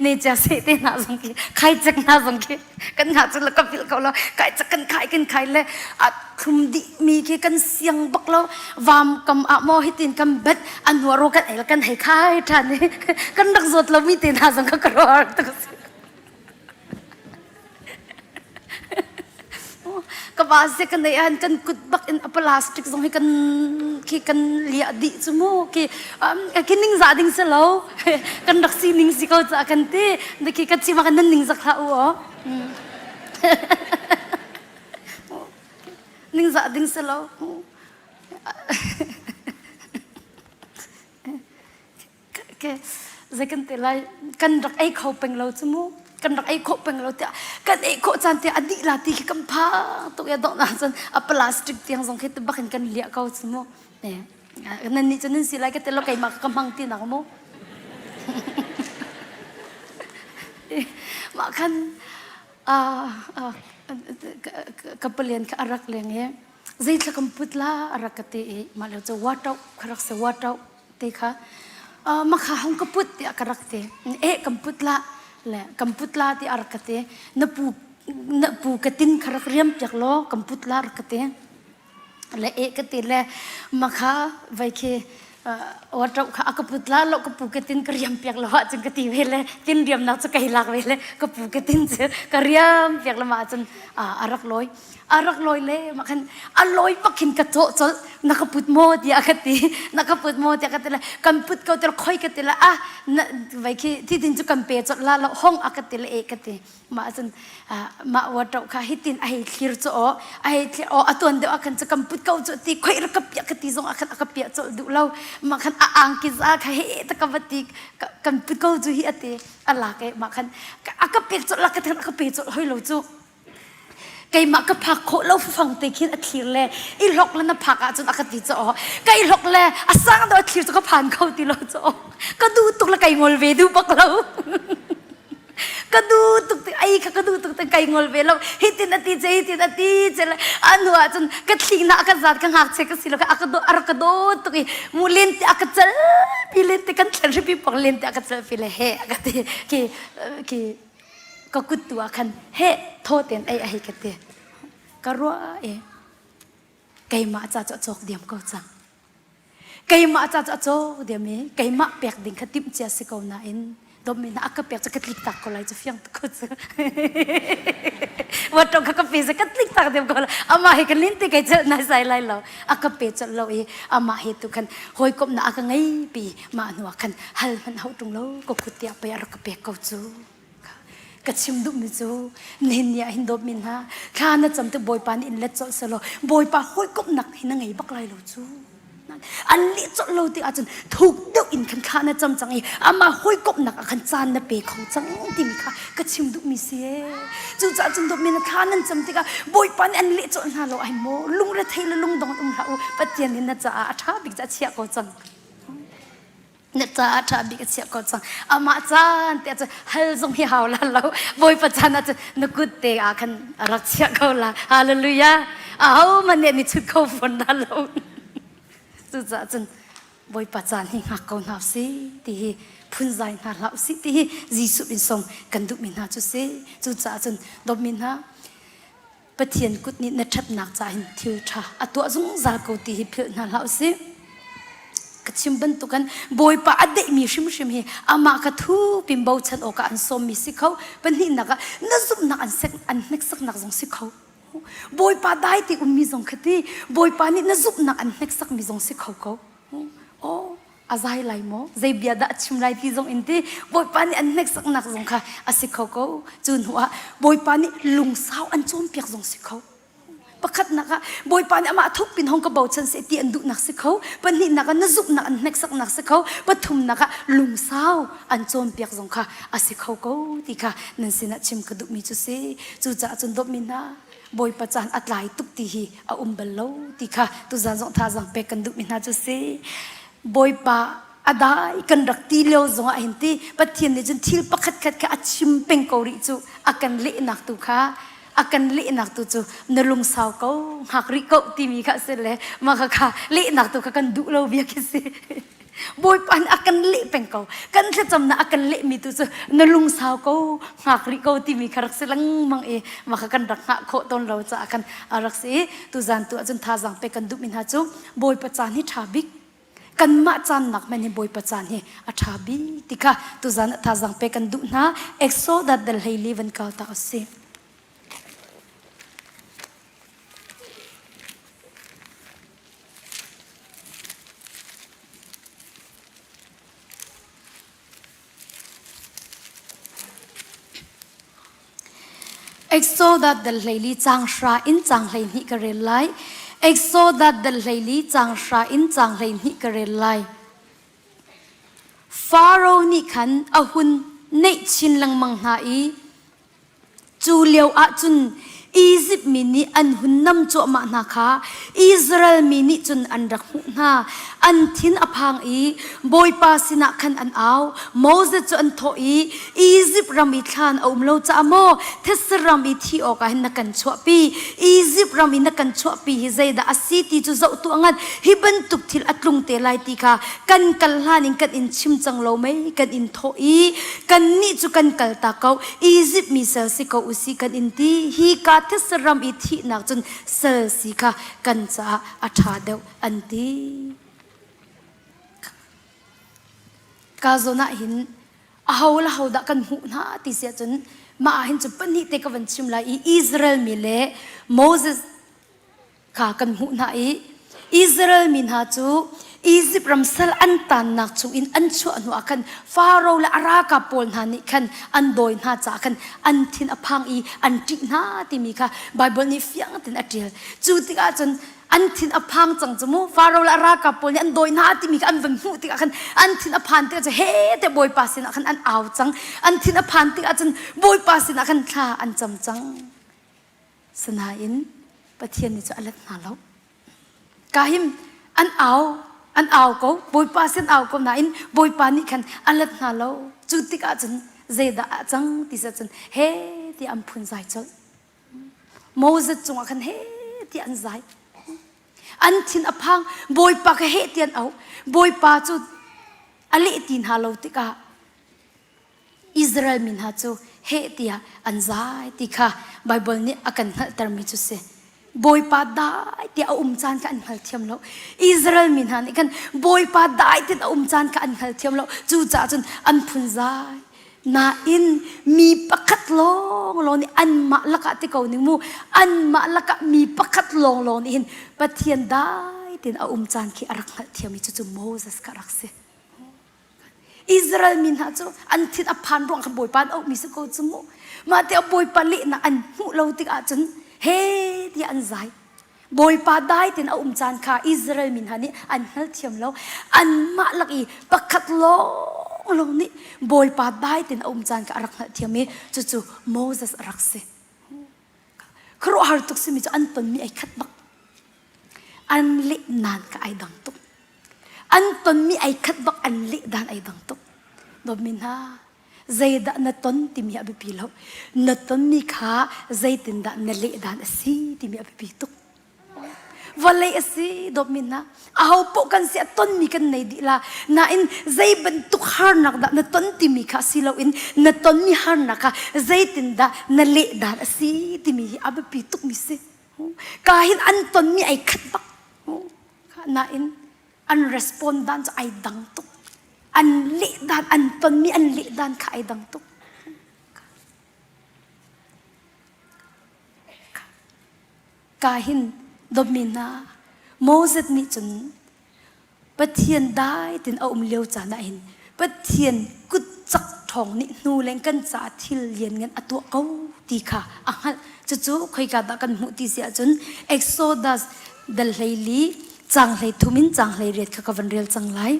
ne chia se te hna zong ki khai cek hna zong ki kan hna cu la ka philh ko lo kai cek kan khai kan khai le a thlum dih mi khi kan siang bak lo vam kam ah mo hitin kan bet an hua ro kan ei kan hei khai ṭhan i kan rak zawt lo mi te hna zong ka ka ruar tuk Ka va se kan ei an kan kut bak in a plastic zong hi kan khi kan liah dih cu mu khi khi ning za ding si lo kan rak si ning si ko ca kan ti na khi kan chim kan nan ning zak hlah u o ning za ding si lo Zei kan ti lai kan rak ei kho peng lo cu mu kan rak ei khawh peng lo tiah kan ei khawh caan tiah a dih la ti khi kan phang tuk ya dawh na cun a plastic tiang zong khi bak in kan liah ko cu mu nan nih cun nan si lai ka ti lo keimah ka hmang ti nak mu mah khan ka palian kha a rak leng i zeithla kan put la a rak ka ti i mah lio cu water ka rak si water ti kha makha hong ka put tiah ka rak ti eh kan put la le kan put la ti a rak ka ti na pu na pu ka tin kha rak riam piak law kan put la rak ka ti le eh ka ti le makha vai khi. Wardrobe kha a ka put la lo ka pu ke tin ka riam piak lo ahcun ka ti ve le tin riamnak cu kai lak ve le ka pu ke tin cu ka riam piak le mah ahcun a rak lawi a rak lawi le mah khan a lawi bak khin ka cawh colh na ka put maw tiah ka ti na ka put maw tiah ka ti le kan put ko ti khoi ka ti le ah na vai khi thi tin cu kan pe colh la lo hong a ka ti le e ka ti mah cun mah wardrobe kha hitin a hei thlir cu aw a hei thlir aw a tuan deuh ah khan cu kan put ko cu ti khoi ra ka piah ka ti zong ah khan a ka piah colh duh lo mah khan a angki za kha he ta ka va ti kan put ko cu hi a ti a lak e mah khan a ka pek colh la ka then a ka pe colh hoi lo cu keimah ka phak khawh lo fang te khin a thlir le i hlok le na phak ahcun a ka ti cu aw ka i hlok le a sang deuh a thlir cu ka phan kho ti lo cu aw ka duh tuk le kai ngol ve duh bak lo ka duh tuk ti ai kha ka duh tuk ti kai ngol ve lo hitin a ti che hitin a ti che le a hnu ah cun ka thling na ka zat ka ngakchia ka si lo ka ka do ar ka do tuk i mu len te a ka cal pi len te kan thlen hripi pok len te a ka cal pi le he a ka ti ki ki ka kut tu ah khan he tho ten ai a hei ka ti ka ruah e keimah ca cu a cawk diam ko cang keimah ca cu a cawk diam i keimah pek ding kha timh cia si ko nain dawtmi hna a ka pek cu ka tlik tak ko lai cu fiang tuk ko cu watong kha ka pe ka tlik tak diam ko lai amah he kan lin te kai cel nai sai lai lo a ka pe colh lo i amah he tu khan hawikomh na a ka ngei pi mah hnu ah khan hal hmanh hau tung lo ka kut tiah pei a rak ka pek ko cu Ka chim duhmi cu nihin ni ah hin dawtmi hna thla na cam tik Bawipa nih in let colh selaw Bawipa hawikomhnak hi na ngei bak lai lo cu. An leh colh lo tik ahcun thuk deuh in khan thla na cam cang i amah hawikomhnak ah khan caan na pe kho cang timi kha ka chim duhmi si ee. Cucaah cun dawtmi na thla nan cam tikah Bawipa nih an leh colh hna lo ai maw lungrethei le lungdong um hlah u Pathian nih na caah a ṭha bik ca a chiah ko cang. Na caah ṭha bik a chiah ko cang. Amah caan te ahcun hal zong hi hau la lo. Bawipa caan ahcun na kut te ah khan a rak chiah ko la. Hallelujah. Ahohmanh nih an i chut kho fawn hna lo. Cucaah cun Bawipa caan hi hngak ko hna usih ti hi phunzai hna hlah usih ti hi Jesuh in sawm kan duhmi hna cu si. Cucaah cun dawtmi hna Pathian kut nih na ṭhatnak caah hin thil ṭha a tuah zungzal ko ti hi philh hna hlah usih. Ka chim bantukin Bawipa a deihmi hrimhrim hi amah kha thupin bochan awkah an sawmmi si kho. Pahnihnak ah na zumhnak an sek an hneksaknak zong si kho. Bawipa dai ti ummi zong kha ti Bawipa nih na zumhnak an hneksakmi zong si kho ko. Oh, a zai lai maw zei bia dah a chim lai ti zong in ti bawipa nih an hneksaknak zong kha a si kho ko cu hnu ah bawipa nih lungsau an cawnpiak zong si kho pakhatnak ah bawipa nih amah thuk pin hong ka bochan seh ti an duhnak si kho pahnihnak ah na zumhnak an hneksaknak si kho pathumnak ah lungsau an cawnpiak zong kha a si kho ko ti kha nan sinah chim ka duhmi cu si cucaah cun dawtmi hna Bawipa caan a tlai tuk ti hi a um bal lo ti kha tuzan zong thazaang pek kan duhmi hna cu si. Bawipa a dai kan rak ti lio zong ah hin ti Pathian nih cun thil pakhat khat kha a chim peng ko rih cu a kan lehnak tu kha a kan lehnak tu cu na lungsau ko hngak rih ko timi kha si le mah kha kha lehnak tu kha kan duh lo bia khi si. Bawipa nih a kan leh peng ko. Kan thlacamnak a kan lehmi tu cu na lungsau ko, hngak rih ko timi kha rak si lengmang i mah kha kan rak hngah khawh tawn lo caah khan a rak si i tuzan tu ahcun thazaang pek kan duhmi hna cu Bawipa caan hi ṭha bik. Kanmah caan nak hmanh hi Bawipa caan hi a ṭha bik ti kha tuzan ah thazaang pek kan duh hna. Exodus dal 14 van kal ta usih. Exodus dal 14 caang hra in caang 12 ka rel lai. Exodus dal 14 caang hra in caang 12 ka rel lai. Faro nih khan a hun neih chin lengmang hna i Cu lio ahcun Izipt mi nih an hun nam cuahmah hna kha Israel mi nih cun an rak hmuh hna. An thin a phang i Bawipa sinah khan an au. Moses cu an thawh i, Izipt ram i thlan a um lo caah maw thetse ram i thi awkah hin na kan chuahpi? Izipt ram i na kan chuahpi hi zeidah a si ti cu zoh tuah ngat. Hi bantuk thil a tlung te lai ti kha kan kal hlan in kan in chim cang lo mei? Kan in thawh i kannih cu kan kaltak ko. Izipt mi sal si ko usih kan in ti hi ka thetse ram i thihnak cun sal si kha kan caah a ṭha deuh an ti. Ka zawn ah hin aho le ho dah kan hmuh hna ti si ahcun mah ah hin cu pahnih te ka van chim lai i Israel mi le Moses kha kan hmuh hna i Israel mi hna cu Izipt ram sal an tannak chungin an chuah hnu ah khan Faro le a ralkap pawl hna nih khan an dawi hna caah khan an thin a phang i an ṭih hna timi kha Baibal nih fiang tein a ṭial. Cu tikah cun an thin a phang cang cu mu Faro le a ralkap pawl nih an dawi hna timi kha an van hmuh tikah khan an thin a phan tikah cun he te Bawipa sinah khan an au cang. An thin a phan tikah cun Bawipa sinah khan thla an cam cang. Sinain Pathian nih cu a let hna lo. Kahim an au an au ko Bawipa sin au ko nain Bawipa nih khan a let hna lo. Cu tikah cun zeidah a cang ti cun he ti an phun zai colh. Moses cungah khan he ti an zai. An thin a phang Bawipa kha he ti an au. Bawipa cu a leh ti hna lo tikah Israel mi hna cu heh tiah an zai ti kha Baibal nih a kan hngalhtermi cu si. Bawipa dai tiah a um caan kha an hngalthiam lo. Israel mi hna nih khan Bawipa dai tiah a um caan kha an hngalthiam lo. Cucaah cun an phunzai. Nain mi pakhat lawnglawng nih anmah lakah ti ko ning mu anmah lakah mi pakhat lawnglawng nih hin Pathian dai tiin a um caan khi a rak hngalhthiam i cucu Moses kha a rak si. Israel mi hna cu an thin a phan ruang khan Bawipa an auhmi si ko cu mu. Mah tiah Bawipa lehnak an hmuh lo tikah cun he tiah an zai. Bawipa dai tein a um caan kha Israel mi hna nih an hngalthiam lo. Anmah lak i pakhat lawnglawng nih Bawipa dai tein a um caan kha a rak hngalhthiam i cucu Moses a rak si. Khuaruahhar tuk simi cu an tonmi ai khat bak. An leh nan ka ai dang tuk. An tonmi ai khat bak an leh dan ai dang tuk. Dawtmi hna, zeidah na ton timi a biapi lo. Na tonmi kha zeitindah na leh dan a si timi a biapi tuk. Vawlei a si dawtmi hna, aho paoh kan si a tonmi kan nei dih la. Nain zei bantuk harnak dah na ton timi kha si loin na tonmi harnak kha zeitindah na leh dan a si timi hi a biapi tukmi si. Ka hin an tonmi ai khat bak. Nain an respond dan cu ai dang tuk. An leh dan, an tonmi an leh dan kha ai dang tuk. Ka hin dawtmi hna, Moses nih cun Pathian dai tin a um lio caan ah hin Pathian kut cak ṭhawng nih hnu leng kan caah thil lianngan a tuah ko ti kha a hngalh. Cucu khoika dah kan hmuh ti si ahcun Exodus dal 14 caang 33 in caang 18 kha ka van rel cang lai.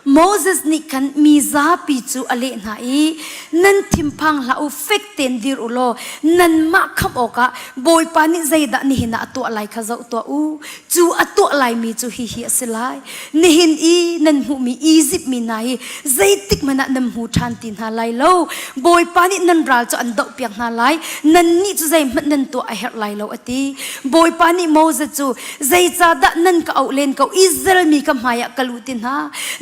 Moses nih khan mi zapi cu a leh hna i, Nan thinphang hlah u, fek tein dir u law nanmah khamh awkah Bawipa nih zeidah nihin ah a tuah lai kha zoh tuah u. Cu a tuah laimi cu hihi a si lai. Nihin i nan hmuhmi Izipt mi hna hi zeitik hmanh ah nan hmu ṭhan ti hna lai lo. Bawipa nih nan ral cu an dohpiak hna lai. Nannih cu zeihmanh nan tuah a herh lai lo, a ti. Bawipa nih Moses cu, Zeicahdah nan ka auh len ko? Israel mi ka hmaiah kal u ti hna.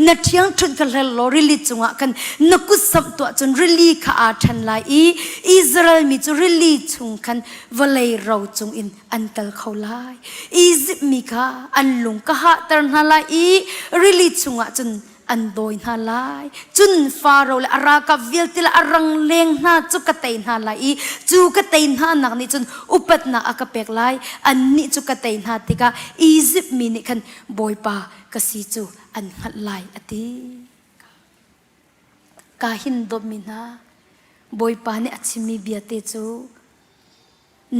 Na ṭhiangṭhunh kha hler law rili cungah khan na kut samh tuah cun rili kha aa ṭhen lai i Israel mi cu rili chung khan vawlei ro cungin an kal kho lai. Izipt mi kha an lung ka hahter hna lai i rili chungah cun an dawi hna lai. Cun Faro le a ralkap vialte le a rangleng hna cu ka tei hna lai i cu ka tei hna nak nih cun upatnak a ka pek lai. Annih cu ka tei hna tikah Izipt mi nih khan Bawipa ka si cu an hngalh lai, a ti. Ka hin dawtmi hna, Bawipa nih a chimmi bia te cu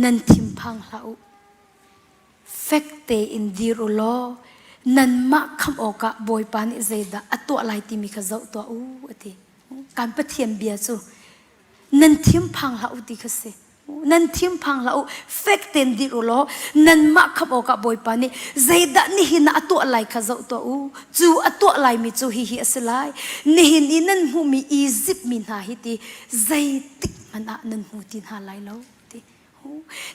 nan thinphang hlah u. Fek tein dir u law nanmah khamh awkah Bawipa nih zeidah a tuah lai timi kha zoh tuah u, a ti. Kan Pathian bia cu nan thinphang hlah u ti kha si. Nan thinphang hlah u, fek tein dir u law nanmah khamh awkah Bawipa nih zeidah nihin ah a tuah lai kha zoh tuah u. Cu a tuah laimi cu hihi a si lai. Nihin i nan hmuhmi Izipt mi hna hi ti zeitik hmanh ah nan hmu ti hna lai lo. Ti.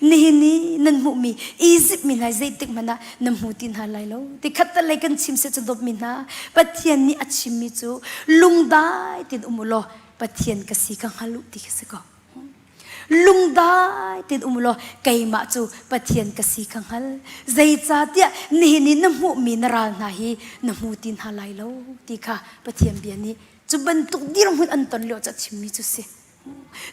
Nihin i nan hmuhmi Izipt mi hna zeitik hmanh ah nan hmu ti hna lai lo. Ti khat lei kan chim se cu dawtmi hna Pathian nih a chimmi cu lungdai tin um u law Pathian ka si ka hngal u ti kha si ko. Lungdai tein um law keimah cu Pathian ka si kha hngal. Zeicahtiah nihin i na hmuhmi na ral hna hi na hmu ti hna lai lo ti kha Pathian bia nih cu bantuk dirhmun an ton lio cu a chimmi cu si.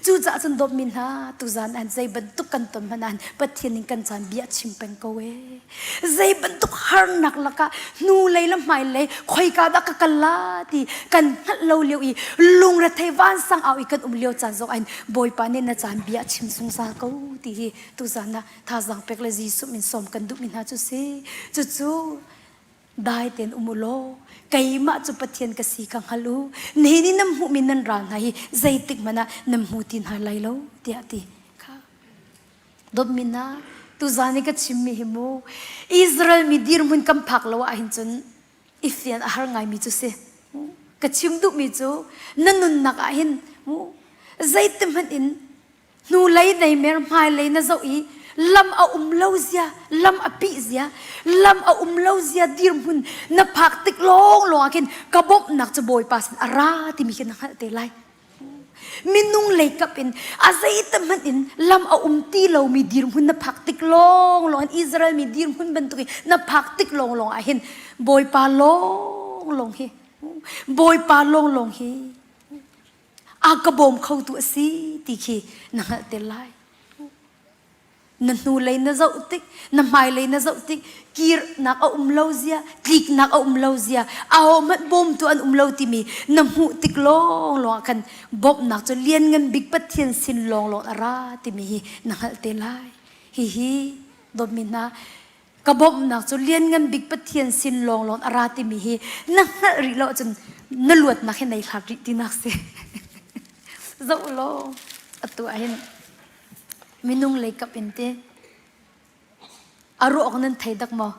Cucaah cun dawtmi hna tuzan an zei bantuk kan ton hmanh ah Pathian in kan caan bia chim peng ko ee. Zei bantuk harnak lakah hnulei le hmailei khoika dah ka kal la ti kan hngalh lo lio i lungrethei vansang au i kan um lio caan zong ah Bawipa nih na caan bia chim zungzal ko ti hi tuzan ah thazaang pek le Jesuh min sawm kan duhmi hna cu si. Cucu Dai tein um u law keimah cu Pathian ka si kha hngal u. Nihin i nan hmuhmi nan ral hna hi zeitik hmanh ah nan hmu ti hna lai lo tiah a ti. Kha dawtmi hna, tuzan i ka chimmi hi mu Israel mi dirhmun kan phak lo ahhin cun i fian a har ngaimi cu si. Ka chim duhmi cu na nunnak ah hin mu zeiti hmanh in Hnulei neimer hmailei na zoh i lam a um lo zia, lam a pih zia, lam a um lo zia dirhmun na phak tik lawng lawng ah khin ka bawmhnak cu Bawipa sin a ra timi khi na hngalh te lai. Minung lei kap in a zeite hmanh in lam a um ti lomi dirhmun na phak tik lawng lawng in Israel mi dirhmun bantuk in na phak tik lawng lawng ah hin Bawipa lawng lawng hi Bawipa lawng lawng hi a ka bawm khotu a si ti khi na hngalh te lai. Na hnulei na zoh tik, na hmailei na zoh tik, kirnak a um lo zia, tliknak a um lo zia, ahohmanh bawmtu an um lo timi na hmuh tik lawng lawng ah khan bawmhnak cu lianngan bik Pathian sin lawng lawng a ra timi hi na hngalh te lai. Hihi dawtmi hna, ka bawmhnak cu lianngan bik Pathian sin lawnglawng a ra timi hi na hngalh rih lo ahcun na luatnak hi nei hlat rih tinak si. Zoh law atu ah hin minung lei kap in te a ruak nan thei dak maw?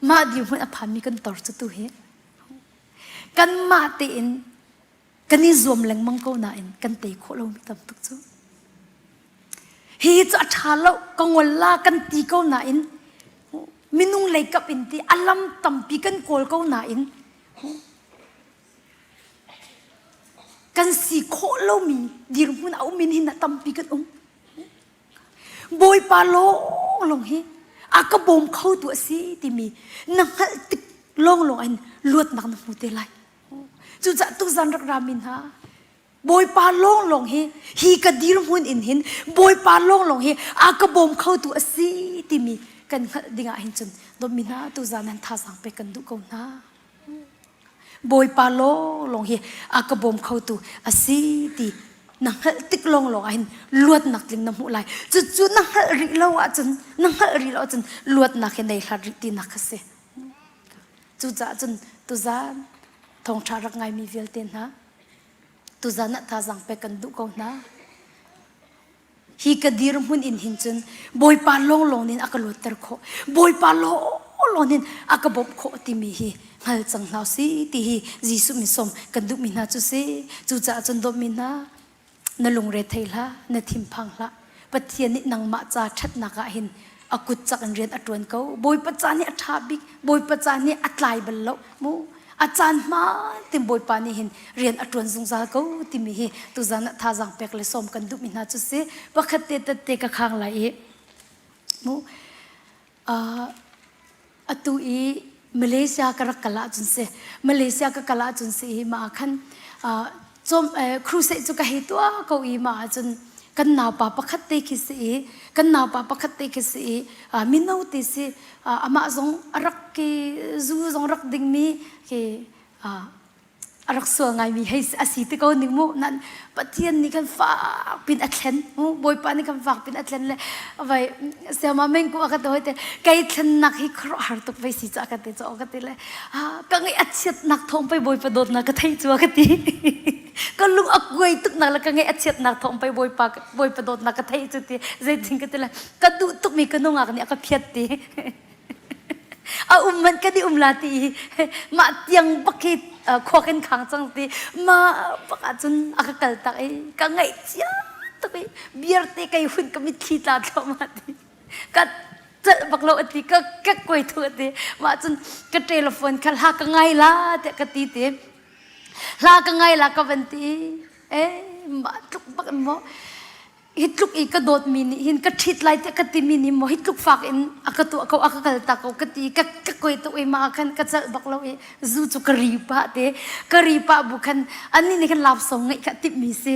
Mah dirhmun a phanmi kan tor cu tu hi. Kanmah tein kan i zuam lengmang ko nain kan tei khawh lomi tam tuk cu. Hi cu a ṭha lo ka ngol la kan ti ko nain minung lei kap in ti a lam tampi kan kawl ko nain kan si khawh lomi dirhmun a um in hin a tampi kan um. Bawipa lawng lawng hi a ka bawm kho tu a si timi na hngalh tik lawng lawng in luatnak na hmu te lai. Cucaah tuzan rak rami hna Bawipa lawnglawng hi hi ka dirhmun in hin Bawipa lawnglawng hi a ka bawm khotu a si timi kan hngalh dingah hin cun dawtmi hna tuzan han thazaang pek kan duh ko hna. Bawipa lawnglawng hi a ka bawm khotu a si ti na hngalh tik lawnglawng ah hin luatnak tling na hmuh lai. Cucu na hngalh rih lo ahcun na hngalh rih lo ahcun luatnak hi nei hlat rih tinak kha si. Cucaah cun tuzan thawngṭha rak ngaimi vialte hna tuzan ah thazaang pek kan duh ko hna. Hi ka dirhmun in hin cun Bawipa lawnglawng nin a ka luatter khawh. Bawipa lawnglawng nin a ka bawmh khawh timi hi hngal cang hna si ti hi Jesuh min sawm kan duhmi hna cu si. Cucaah cun dawtmi hna na lungre thei hlah, na thinphang hlah. Pathian nih nangmah ca ṭhatnak ah hin a kut cak in rian a ṭuan ko. Bawipa ca nih a ṭha bik, Bawipa ca nih a tlai bal lo. Mu a caan hmaan tin Bawipa nih hin rian a ṭuan zungzal ko timi hi tuzan ah thazaang pek le sawm kan duhmi hna cu si. Pakhat te tette ka khang lai i mu uh, atu i Malaysia ka rak kal ahcun si Malaysia ka kal ahcun si i mah ah khan cawm crusade cu ka hei tuah ko i mah ahcun kan naupa pakhat te khi si i kan naupa pakhat te khi si i mino te si amah zong a rak ki zu zong rak dingmi khi a rak sual ngaimi hei a si te ko ning mu nan Pathian nih kan fak pin a thlen mu Bawipa nih kan fak pin a thlen le vai siama meng ku ka te te kai thlennak hi khuaruahhar tuk vai si cha ka te cho ka te le ka ngai a chiatnak thong pei Bawipa dawtnak ka thei chu ka ti ka lung a kuai tuk nak le ka ngai a chiatnak thong pei Bawipa Bawipa dawtnak ka thei chu ti zeitin ka ti le ka duh tuk mi ka nungak nih a ka phiat ti a um man kan i um la ti i mah tiang bak hi khua kan khang cang ti mah bak ahcun a ka kal tak i ka ngaih cia tuk i beer te kai hun ka mitthli tla thluahmah ti ka celh bak lo ati ka ka kuai thu ati mah cun ka telephone kha hla ka ngai la tiah ka ti ti hla ka ngai la ka van ti eh mah tluk bak in maw. Hi tluk i ka dawtmi nih hin ka ṭhit lai tiah ka timi nih maw hi tluk fak in a ka tuah ko a ka kal tak ko ka ti ka ka koi tuk i mah ah khan ka celh bak lo i zu cu ka ri pah te ka ri pah bu khan annih nih khan love song ngeih kha timhmi si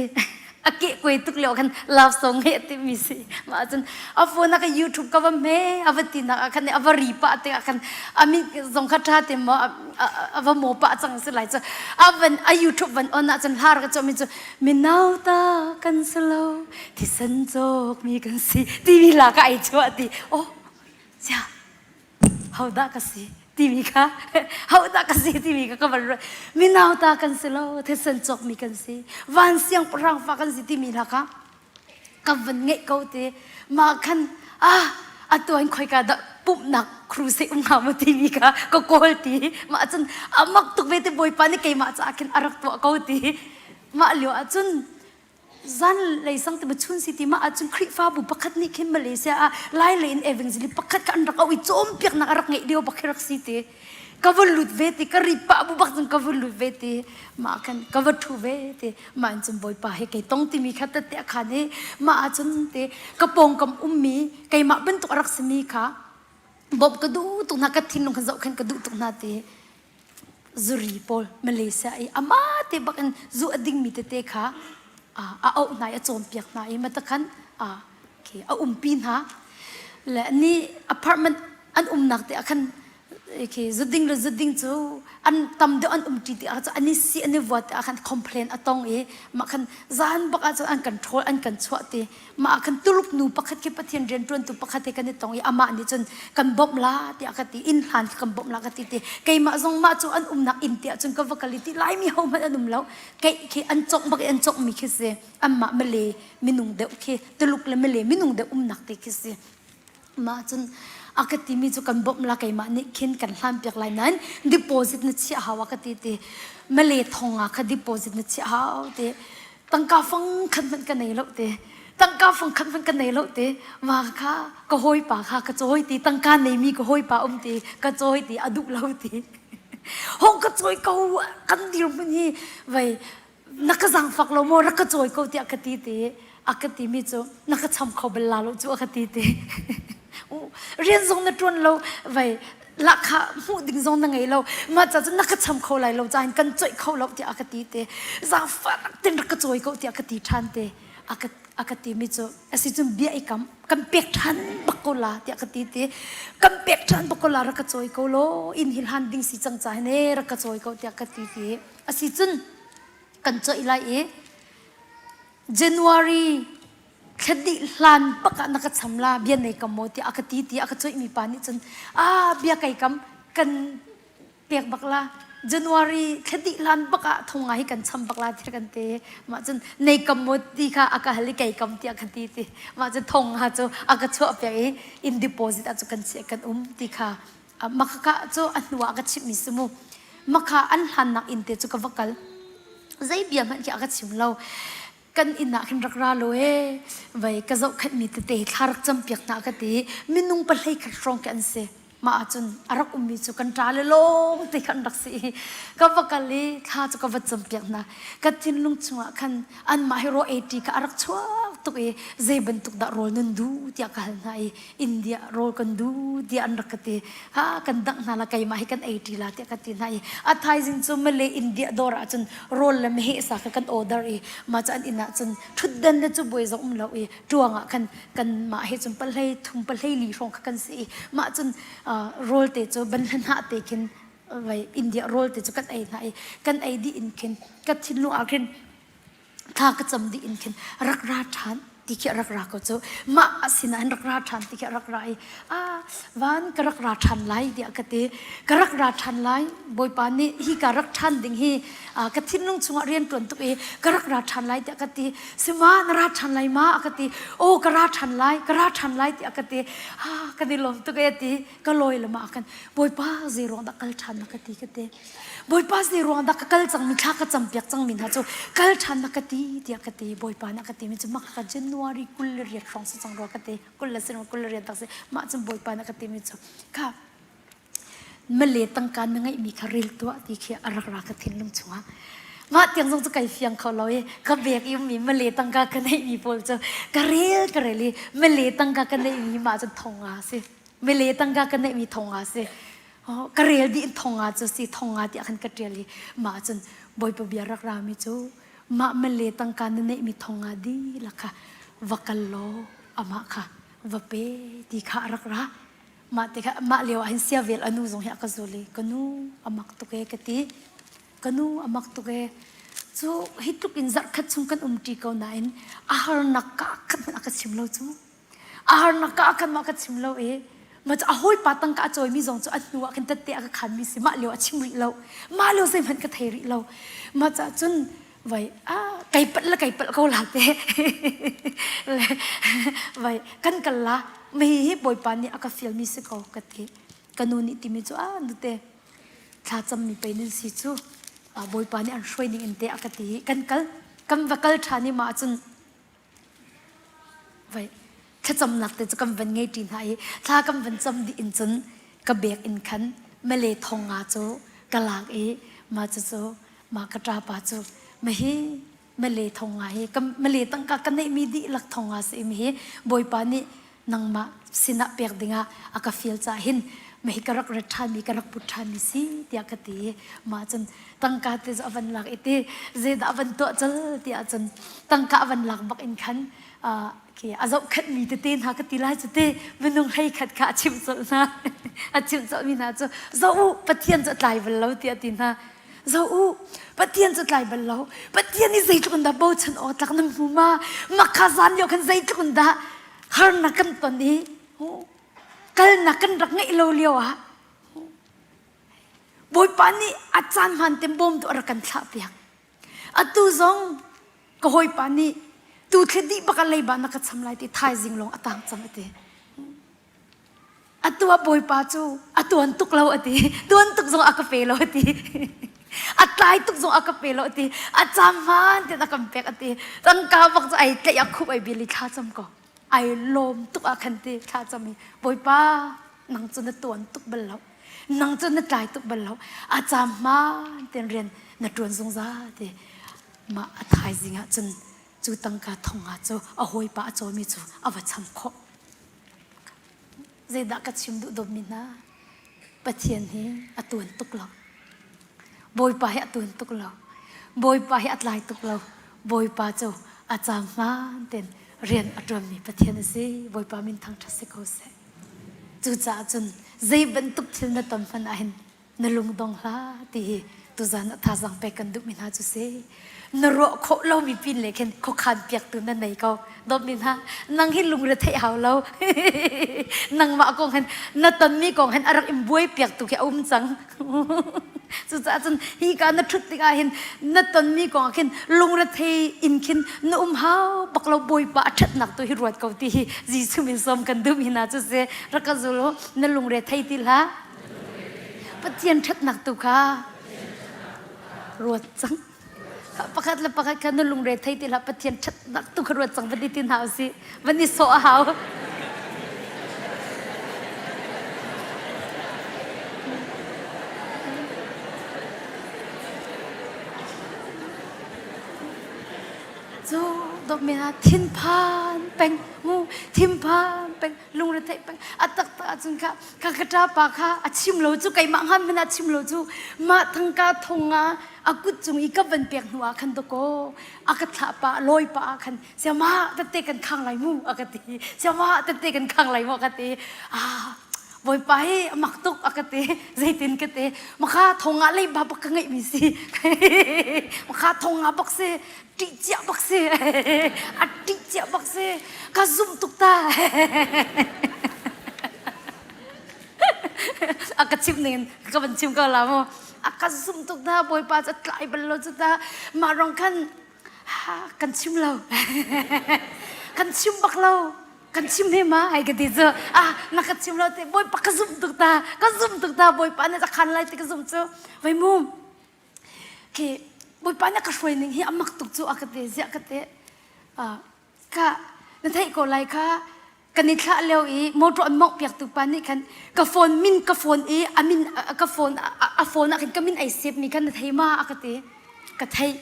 a keh kuai tuk lio khan love song ngeih a timhmi si mah cun a phone ah ka YouTube ka va hme a va ti nak ah khan a va ri pah te ah khan a mi zong kha ṭha te maw a va maw pah cang si lai cu a van a YouTube van on ah cun hla rak cawmi cu minau ta kan si lo thisen cawkmi kan si timi la ka ai chuah ti oh sia hodah ka si timi kha hodah ka si timi kha ka van ruat minau ta kan si lo thisen cawkmi kan si van siangpahrang fa kan si timi hla kha ka van ngeih ko te mah khan ah atu in khoika dah pumhnak crusade um hnga maw timi kha ka kawl ti mah cun amak tuk ve te bawipa nih keimah caah khin a rak tuah ko ti mah lio ah cun zan lei sang te chun si ti ma ahcun Khrihfabu pakhat nih khin Malaysia ah lai lei in evangelist pakhat kha an rak auh i cawnpiaknak a rak ngeih lio bak khi rak si ti ka va lut ve ti ka ri pah bu bak cun ka va lut ve ti mah khan ka va ṭhu ve ti mah in cun bawipa he kei tong timi kha tette a khan i mah ahcun ti ka pawngkam ummi keimah bantuk a rak simi kha bawmh ka duh tuk hna ka thinlung kha zohkhenh ka duh tuk hna ti zuri pawl Malaysia i amah te bak in zu a dingmi tete kha a auh hna i a cawnpiak hna i matakhan a umpi hna le ni apartment an umnak te ah khan khi zuding le zuding cu an tam deuh an um ṭi ti ah cun an i si an i vuat ti ah khan complain a tong i mah khan zan bak ah cun an kan ṭhawl an kan chuah ti mah ah khan Tuluk nu pakhat khi Pathian rianṭuantu pakhat he kan i tong i amah nih cun kan bawmh la tiah ka ti inn hlan khi kan bawmh la ka ti ti keimah zong mah cu an umnak inn tiah cun ka va kal i ti Laimi hohmanh an um lo kei khi an congh bak i an conghmi khi si anmah Malay minung deuh khi Tuluk le Malay minung deuh umnak te khi si mah cun a ka timi cu kan bawmh la keimah nih khin kan hlan piak lai nain deposit na chiah hau a ka ti ti Malay thong ah kha deposit na chiah hau ti tangka fang khat hmanh ka nei lo te tangka fang khat hmanh ka nei lo te ma kha ka hawipa kha ka cawi ti tangka neimi ka hawipa um ti ka cawi ti a duh lo ti hong ka cawi ko kan dirhmun hi vai na ka zaangfak lo maw rak ka cawi ko tiah ka ti ti a ka ti mi cu na ka cham kho bal la lo cu a ka ti ti rian zong na ṭuan lo vai lahkhah hmuh ding zong na ngei lo mah ca cun na ka cham kho lai lo cain kan coih kho lo tiah a ka ti te zaangfah ten rak ka cawi ko tiah ka ti ṭhan te a ka a ka ti mi cu asi cun bia i kam kan pek ṭhan bak ko la tiah ka ti te kan pek ṭhan bak ko la rak ka cawi ko law inn hi hlan ding si cang ca hin e rak ka cawi ko tiah ka ti ti asi cun kan coih lai i January thla dih hlan bak ah na ka cham la bia nei kam maw tiah a ka ti ti a ka coihmi pa nih cun ah bia kai kam kan pek bak la January thla dih hlan bak ah thong nga hi kan cham bak la ti kan te mah cun nei kam maw ti kha a ka hal i kei kam tiah ka ti ti mah cun thong nga cu a ka chuah piak i in deposit ah cu kan chiah kan um ti kha makha cu a hnu ah ka chimhmi si mu makha an hlannak inn te cu ka va kal zei bia hmanh khi a ka chim lo kan inn ah khin rak ra lo e vai ka zohkhenhmi tete thla rak campiak hna ka ti minung pahlei khat hrawng khi an si mah ahcun a rak ummi cu kan ṭa le lawng te khan rak si i ka va kal i thla cu ka va campiak hna ka thinlung chungah khan anmah hi raw eiṭi kha a rak chuak tuk i zei bantuk dah rawl nan duh tiah ka hal hna i India rawl kan duh tiah an rak ka ti ha kan dangh hna la keimah hi kan ei ṭi la tiah ka ti hna i a thaizing cu Malay India dawr ah cun rawl le meheh sa kha kan order i mah cu an inn ah cun ṭhutdan le cubuai zong um lo i ṭuang ah khan kanmah he cun pahlei thum pahlei li hrawng kha kan si i mah cun rawl te cu banhla hnah te khin vai India rawl te cu kan ei hna i kan ei dih in khin ka thinlung ah khin thla ka cam dih in khin rak ra ṭhan ti khi rak ra ko cu mah asinain rak ra ṭhan ti khi rak ra i ah van ka rak ra ṭhan lai tiah ka ti ka rak ra ṭhan lai bawipa nih hi ka rak ṭhan ding hi ka thinlung chungah rian ṭuan tuk i ka rak ra ṭhan lai tiah ka ti sima na ra ṭhan lai ma a ka ti aw ka ra ṭhan lai ka ra ṭhan lai tiah ka ti ah kan i lawm tuk e ti ka lawi lama ah khan bawipa zei ruang dah kal ṭhan na ka ti ka ti Bawipa zei ruang dah ka kal cangmi thla ka campiak cangmi hna cu kal ṭhan na ka ti tiah ka ti Bawipa nih a ka timi cu mah ka January 28 hrawng si cang rua ka ti kul le sin kul le riat tak si mah cun Bawipa nih a ka timi cu kha male tangka na ngeihmi kha rel tuah ti khi a rak ra ka thinlung chungah. Mah tiang zong cu kai fiang kho lo i ka bek i ummi Malay tangka ka neihmi pawl cu ka rel ka rel i Malay tangka ka neihmi mah cun thong nga si. Malay tangka ka neihmi thong nga si. Ka rel dih in thong nga cu si thong nga tiah khan ka ṭial i mah cun Bawipa bia rak rami cu mah Malay tangka na neihmi thong nga dihlak kha va kal law amah kha va pe ti kha a rak ra. Mah te kha mah lio ah hin siavel a nu zong hi a ka zul i ka nu a mak tuk e ka ti. Ka nu a mak tuk e. Cu hi tluk in zarh khat chung kan umṭi ko nain a harnak ka khat hmanh a ka chim lo cu. A harnak ka khat mah ka chim lo i mah cu a hawipa tangka a cawimi zong cu a hnu ah khin tette a ka khanmi si mah lio a chim rih lo. Mah lio zeihmanh ka thei rih lo. Mah caah cun vai ah kai palh le kai palh ko la te vai kan kal la mi hi bawipa nih a ka fialmi si ko ka ti ka nu nih timi cu ah nute thla cammi pei nan si cu bawipa nih an hruai ning in te a ka ti kan kal kan va kal ṭhan i mah cun Vai thlacamnak te cu kan van ngei ṭi hna i thla kan van cam dih in cun ka bek in khan Malay thong nga cu ka lak i mah cucu mah ka ṭapa cu mahi Malay thong nga hi ka Malay tangka ka neihmi dihlak thong nga si mi hi Bawipa nih nangmah sinah pek dingah a ka fial caah hin mahi ka rak rat ṭhanmi ka rak put ṭhanmi si tiah ka ti i mah cun tangka te cu a van lak i ti zeidah a van tuah cal tiah cun tangka a van lak bak in khan khi a zohkhenhmi tete hna ka ti lai cu te minung hlei khat kha a chimh colh hna a chimh colhmi hna cu zoh u Pathian cu a tlai bal lo tiah a ti hna zoh u Pathian cu tlai bal lo Pathian i zeitluk in dah bochan awk tlak nan hmu ma makha zan lio khan zeitluk in dah harnak kan ton i kalnak kan rak ngeih lo lio ah Bawipa nih a caan hmaan te bawmtu a rak kan thlah piak atu zong ka hawipa nih tu thli dih bak a leiba na ka cham lai ti thaizing lawng a tang cang a ti Atu ah Bawipa cu a tuan tuk lo a ti. Tuan tuk zong a ka pe lo a ti. A tlai tuk zong a ka pe lo a ti. A cam hmaan tein a kan pek a ti. Tangka bak cu ai tlaih a khup ai bil i thla cam ko. Ai lawm tuk ah khan ti thla cam i Bawipa nang cu na tuan tuk bal lo. Nang cu na tlai tuk bal lo. A cam hmaan tein rian na tuan zungzal ti. Mah a thaizing ah cun cu tangka thong ah cu a hawipa a cawmi cu a va cham khawh. Zeidah ka chim duh dawmi hna? Pathian hi a tuan tuk lo. Bawipa hi a tuan tuk lo. Bawipa hi a tlai tuk lo. Bawipa cu a cang hmaan tein rian a ṭuanmi Pathian a si. Bawipa min thangṭhat si ko seh. Cucaah cun zei bantuk thil na ton hmanh ah hin na lungdong hlah ti hi tuzan ah thazaang pek kan duhmi hna cu si na ruah khawh lomi pin le khin khuakhan piaktu na nei ko dawtmi hna nang hi lungre theih hau lo nangmah kong hin na tonmi kong hin a rak in buai piaktu khi a um cang cucaah cun hi ka na ṭhut tikah hin na tonmi kong ah khin lungre thei in khin na um hau bak lo bawipa a ṭhatnak tu hi ruat ko ti hi Jesuh min sawm kan duhmi hna cu si rak ka zul u na lungre thei ti hlah Pathian ṭhatnak tu kha ruat cang. Pakhat le pakhat kha na lungre thei ti hlah Pathian ṭhatnak tu kha ruat cang van i ti hna usih. Van i sawh a hau. Cu dawtmi hna thinphan peng mu thinphan peng lungretheih peng a taktak ahcun kha ka ka ṭapa kha a chim lo cu keimah hngan hmanh a chim lo cu mah thangka thong ah a kut cung i ka van pek hnu ah khan dakaw a ka thlah pa lawi pa ah khan siama tette kan khang lai mu a ka ti siama tette kan khang lai mu a ka ti ah bawipa hi a mak tuk a ka ti zeitin ka ti maka thong ah leiba bak ka ngeih mi si maka thong ah bak si ṭih cia bak si a ṭih cia bak si ka zumh tuk ta a ka chimh ning in ka van chim ko la mu a ka zumh tuk ta bawipa cu tlai bal lo cu ta mah rong khan kan chim lo kan chim bak lo kan chim he ma ai ka ti cu ah na ka chim lo te bawipa ka zumh tuk ta ka zumh tuk ta bawipa nih a khan lai ti ka zumh cu vai mu Khi Bawipa nih a ka hruai ning hi a mak tuk cu a ka ti ziah ka ti ka na theih ko lai kha kan i thlah lio i motor an mawngh piaktu pa nih khan ka phone min ka phone i a min ka phone a phone ah khan ka min ai save mi khan na thei ma a ka ti. Ka theih.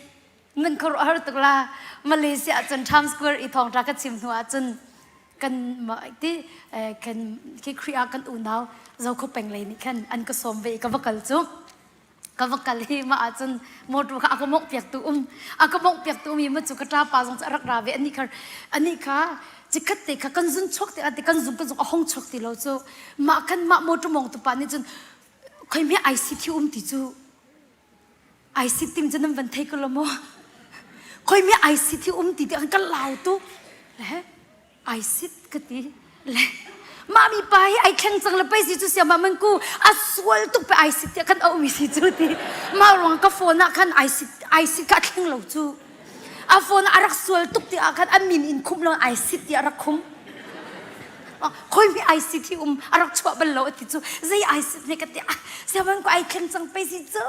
Nan khuaruahhar tuk la. Malaysia ah cun Times Square i thawngṭha ka chim hnu ah cun kan ti kan khi Khrih ah kan unau Zokho peng lei nih khan an ka sawm ve i ka va kal cu. Ka va kal hi mah ahcun motor kha a ka mawngh piaktu um. A ka mawngh piaktu um i ma cu ka ṭapa zong cu a rak ra ve. Anih kha anih kha cikhat te kha kan zun chuak ti kan zung kan zung a hong chuak ti lo cu. Mah khan mah motor mawngtu pa nih cun khoi me ICT um ti cu ICT tim cu nan van thei ko lo maw? Khoi me ICT um ti ti kan lau tu le ICT ka ti le mah mi pa hi ai thleng cang le pei si cu sia ma man ku a sual tuk pe ICT kan au mi si cu ti mah ruang ka phone ah khan ICT ICT ka thleng lo cu a phone a rak sual tuk ti ah khan a min in khum lo ICT ti a rak khum khoi mi ICT um a rak chuah bal lo ati cu zei ICT ne ka ti ah siaman ko ai thleng cang pe si cu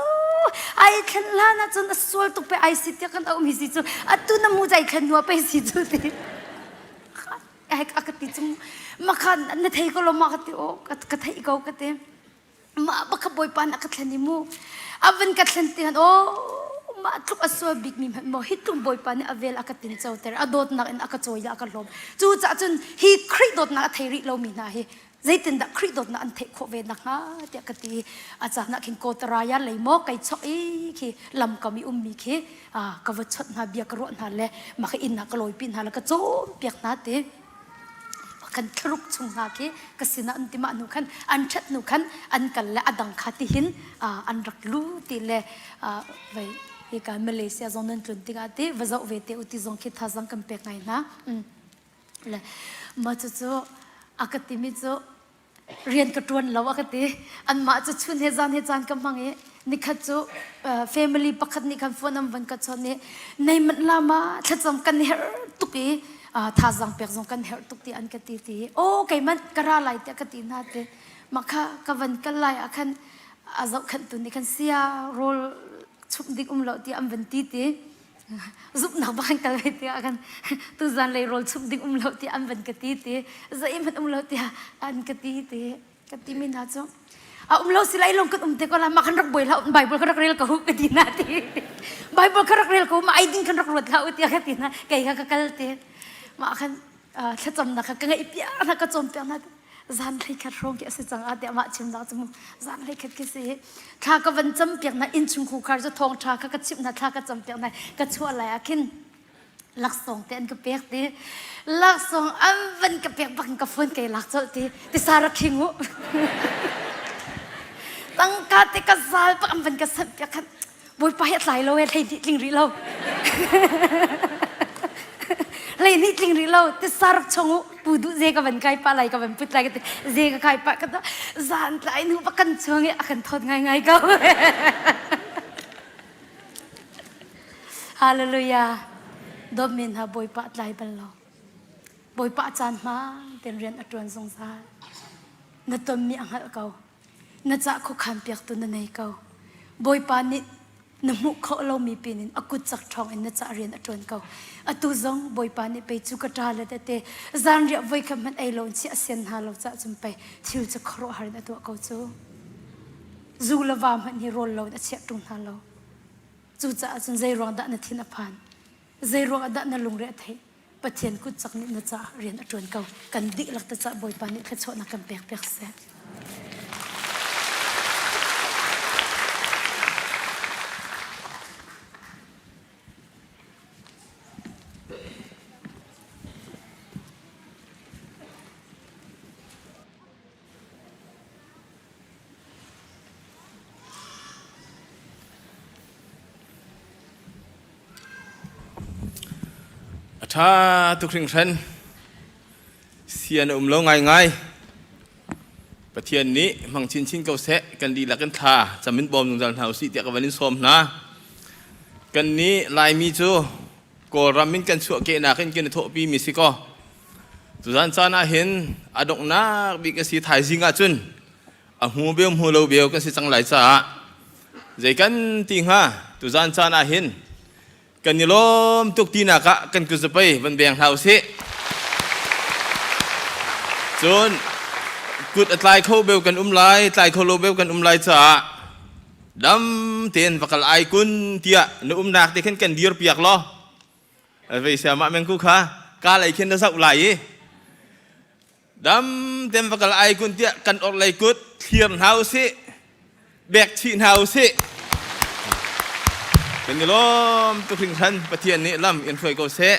ai thlen hlan ah cun a sual tuk pe ICT kan au mi si cu atu na mu zai thlen nuwa pe si cu ti a ka ti cu makhan na thei ko lo ma ka ti o ka thei ko ka ti mah bak bawipa na ka thlen i mu a van ka thlen ti han o mah tluk a sual bik mi hmanh maw hi tluk bawipa nih a vel a ka tin co ter a dawtnak in a ka cawi a ka hlawm cu cah cun hi Khrih dawtnak a thei rih lomi hna hi zeitindah Khrih dawtnak an theih khawh ve nakhnga tiah ka ti a caan ah khin Kotaraya lei maw kai chok i khi lamkam i ummi khi ka va chawnh hna bia ka ruah hna le mah ka inn ah ka lawipi hna le ka cawnpiak hna ti kan thlaruk chung hna khi ka sinah an ti mah hnu khan an ṭhat hnu khan an kal le a dang kha tihin an rak lu ti le vei hika Malaysia zong nan tlun tikah ti va zoh ve te u ti zong khi thazang kan pek ngai hna le mah cucu a ka timi cu rian ka ṭuan lo a ka ti. Anmah cu chun he zan he caan ka hmang i nikhat cu family pakhat nih khan phone an van ka chawnh i nei manh la ma thlacam kan herh tuk i thazaang pek zong kan herh tuk ti an ka ti ti aw keimah ka ra lai tiah ka ti hna ti mah kha ka van kal lai ah khan a zohkhenhtu nih khan sia rawl chumh ding um lo tiah an van ti ti zumhnak bak an kal ve tiah kan tuzan lei rawl chumh ding um lo tiah an van ka ti ti zeihmanh um lo tiah an ka ti ti ka ti mi hna cu a um lo si lai long kan um te ko la ma kan rak boi la bible kan rak rel ko ka ti na ti bible kan rak rel ko ma ai ding kan rak ruat la u tiah ka ti na kei kha ka kal ti ma khan thlacamnak kha ka ngaih piak na ka cawm piak na zan hlei khat hrawng khi a si cang a tiah mah chimnak cu mu zan hlei khat khi si thla ka van cam piak na innchung khar cu thawng ṭha kha ka chimh na thla ka cam piak na ka chuah lai ah khin laksawng te an ka pek ti laksawng an van ka pek bak ka phone kai lak colh ti tisa rak khing u tangka te ka zal bak an van ka sanh piak khan Bawipa hi a tlai lo e hlei nih tling rih lo. Hlei nih tling rih lo tisa rak chong u pu duh ze ka van kai pa lai ka van put lai ka ti ze ka kai pa ka ta zan tlai nu pa kan chuang i a kan thawt ngai ngai ko. Hallelujah. Dawtmi hna Bawipa tlai bal lo. Bawipa caan hmaan ten rian a ṭuan zungzal. Na tonmi a hngalh ko. Na cah khuakhan piaktu na nei ko. Bawipa nih na hmuh khawh lomi pin in a kut cak ṭhawng in na cah rian a ṭuan ko. Atu zong Bawipa nih pei cu ka ṭa le tete zanriah voi khat hmanh ei lo in chiah sian hna lo cah cun pei thil cu khuaruahhar in a tuah ko cu. Zu le va hmanh hi rawl lo in a chiah ṭung hna lo. Cucaah cun zei ruang dah na thin a phan? Zei ruang ah dah na lungre a theih? Pathian kut cak nih na caah rian a ṭuan ko. Kan dihlak te caah Bawipa nih thluachuahnak kan pek piak seh. A ṭha tuk hringhran. Sian a um lo ngaingai. Pathian nih hmang chinchin ko seh. Kan dihlak in thla cam in bawm zungzal hna usih tiah ka van in sawm hna. Kan nih Laimi cu Kawlram in kan chuahkehnak in kan i thawhpi mi si kaw. Tuzan caan ah hin a donghnak bik a si thaizing ahcun a hmu beu hmu lo beu kan si cang lai caah zei kan ti hnga tuzan caan ah hin kan i lawm tuk tinak ah kan kuzapei van beng hlah usih. Cun kut a tlai kho beu kan um lai, tlai kho lo beu kan um lai caah. Dam tein va kal ai kun tiah na umnak te khin kan dir piak law. Vei sia mah mengku kha ka lei khin na zoh lai i dam tein va kal ai kun tiah kan orhlei kut thlir hna usih bek chih hna usih. Kan i lawm tuk hringhran Pathian nih lam in hruai ko seh.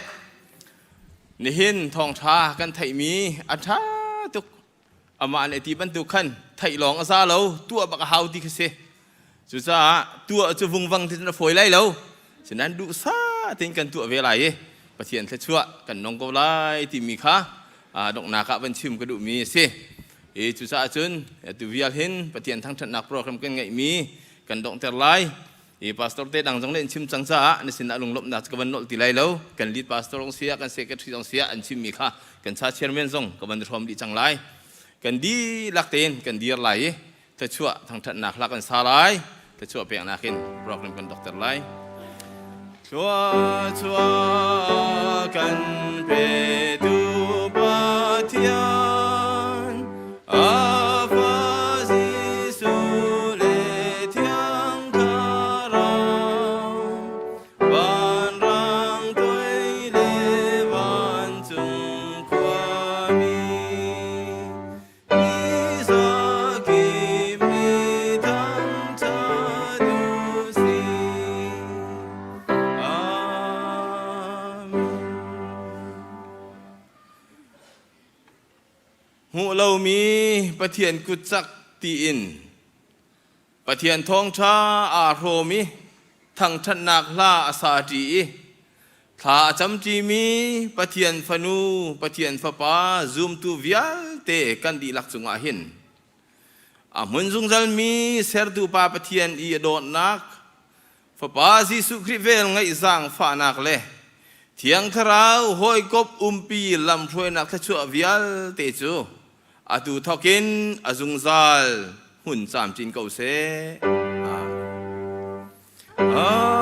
Nihin thawngṭha kan theihmi a ṭha tuk. Amah nih ti bantuk khan theih lawng a za lo, tuah bak a hau ti kha si. Cucaah tuah cu vungvang ti cun a fawi lai lo. Sinain duhsah tein kan tuah ve lai i Pathian thluachuah kan nong ko lai timi kha donghnak ah van chim ka duhmi a si. I cucaah cun atu vial hin Pathian thangṭhatnak program kan ngeihmi kan donghter lai. I pastor te dang zong nih an chim cang caah na sinah lunglawmhnak cu ka van nolh ti lai lo. Kan lead pastor zong siah, kan secretary zong siah an chimmi kha kan cha chairman zong ka van hrawm dih cang lai. Kan dihlak tein kan dir lai i thluachuah thangṭhatnak hla kan sa lai. Thluachuah peknak in program kan dokter lai. Thluachuah kan petu Pathian a Fa Jesuh le Thiang Thlarau vanrang tuai le vancung khuami Hmuh lomi Pathian kut cak tiin Pathian thawngṭha aa hrawm i thangṭhatnak hla a sa ṭi i Thla a camṭimi Pathian fanu, Pathian fapa zumtu vialte kan dihlak cungah hin a hmun zungzalmi sertu Pa Pathian i a dawtnak, Fapa Jesuh Khrih vel ngaih zaangfahnak le Thiang Thlarau hawikom umpi lamhruainak thluachuah vialte cu atu thawkin a zungzal hmun camcin ko seh. Amen.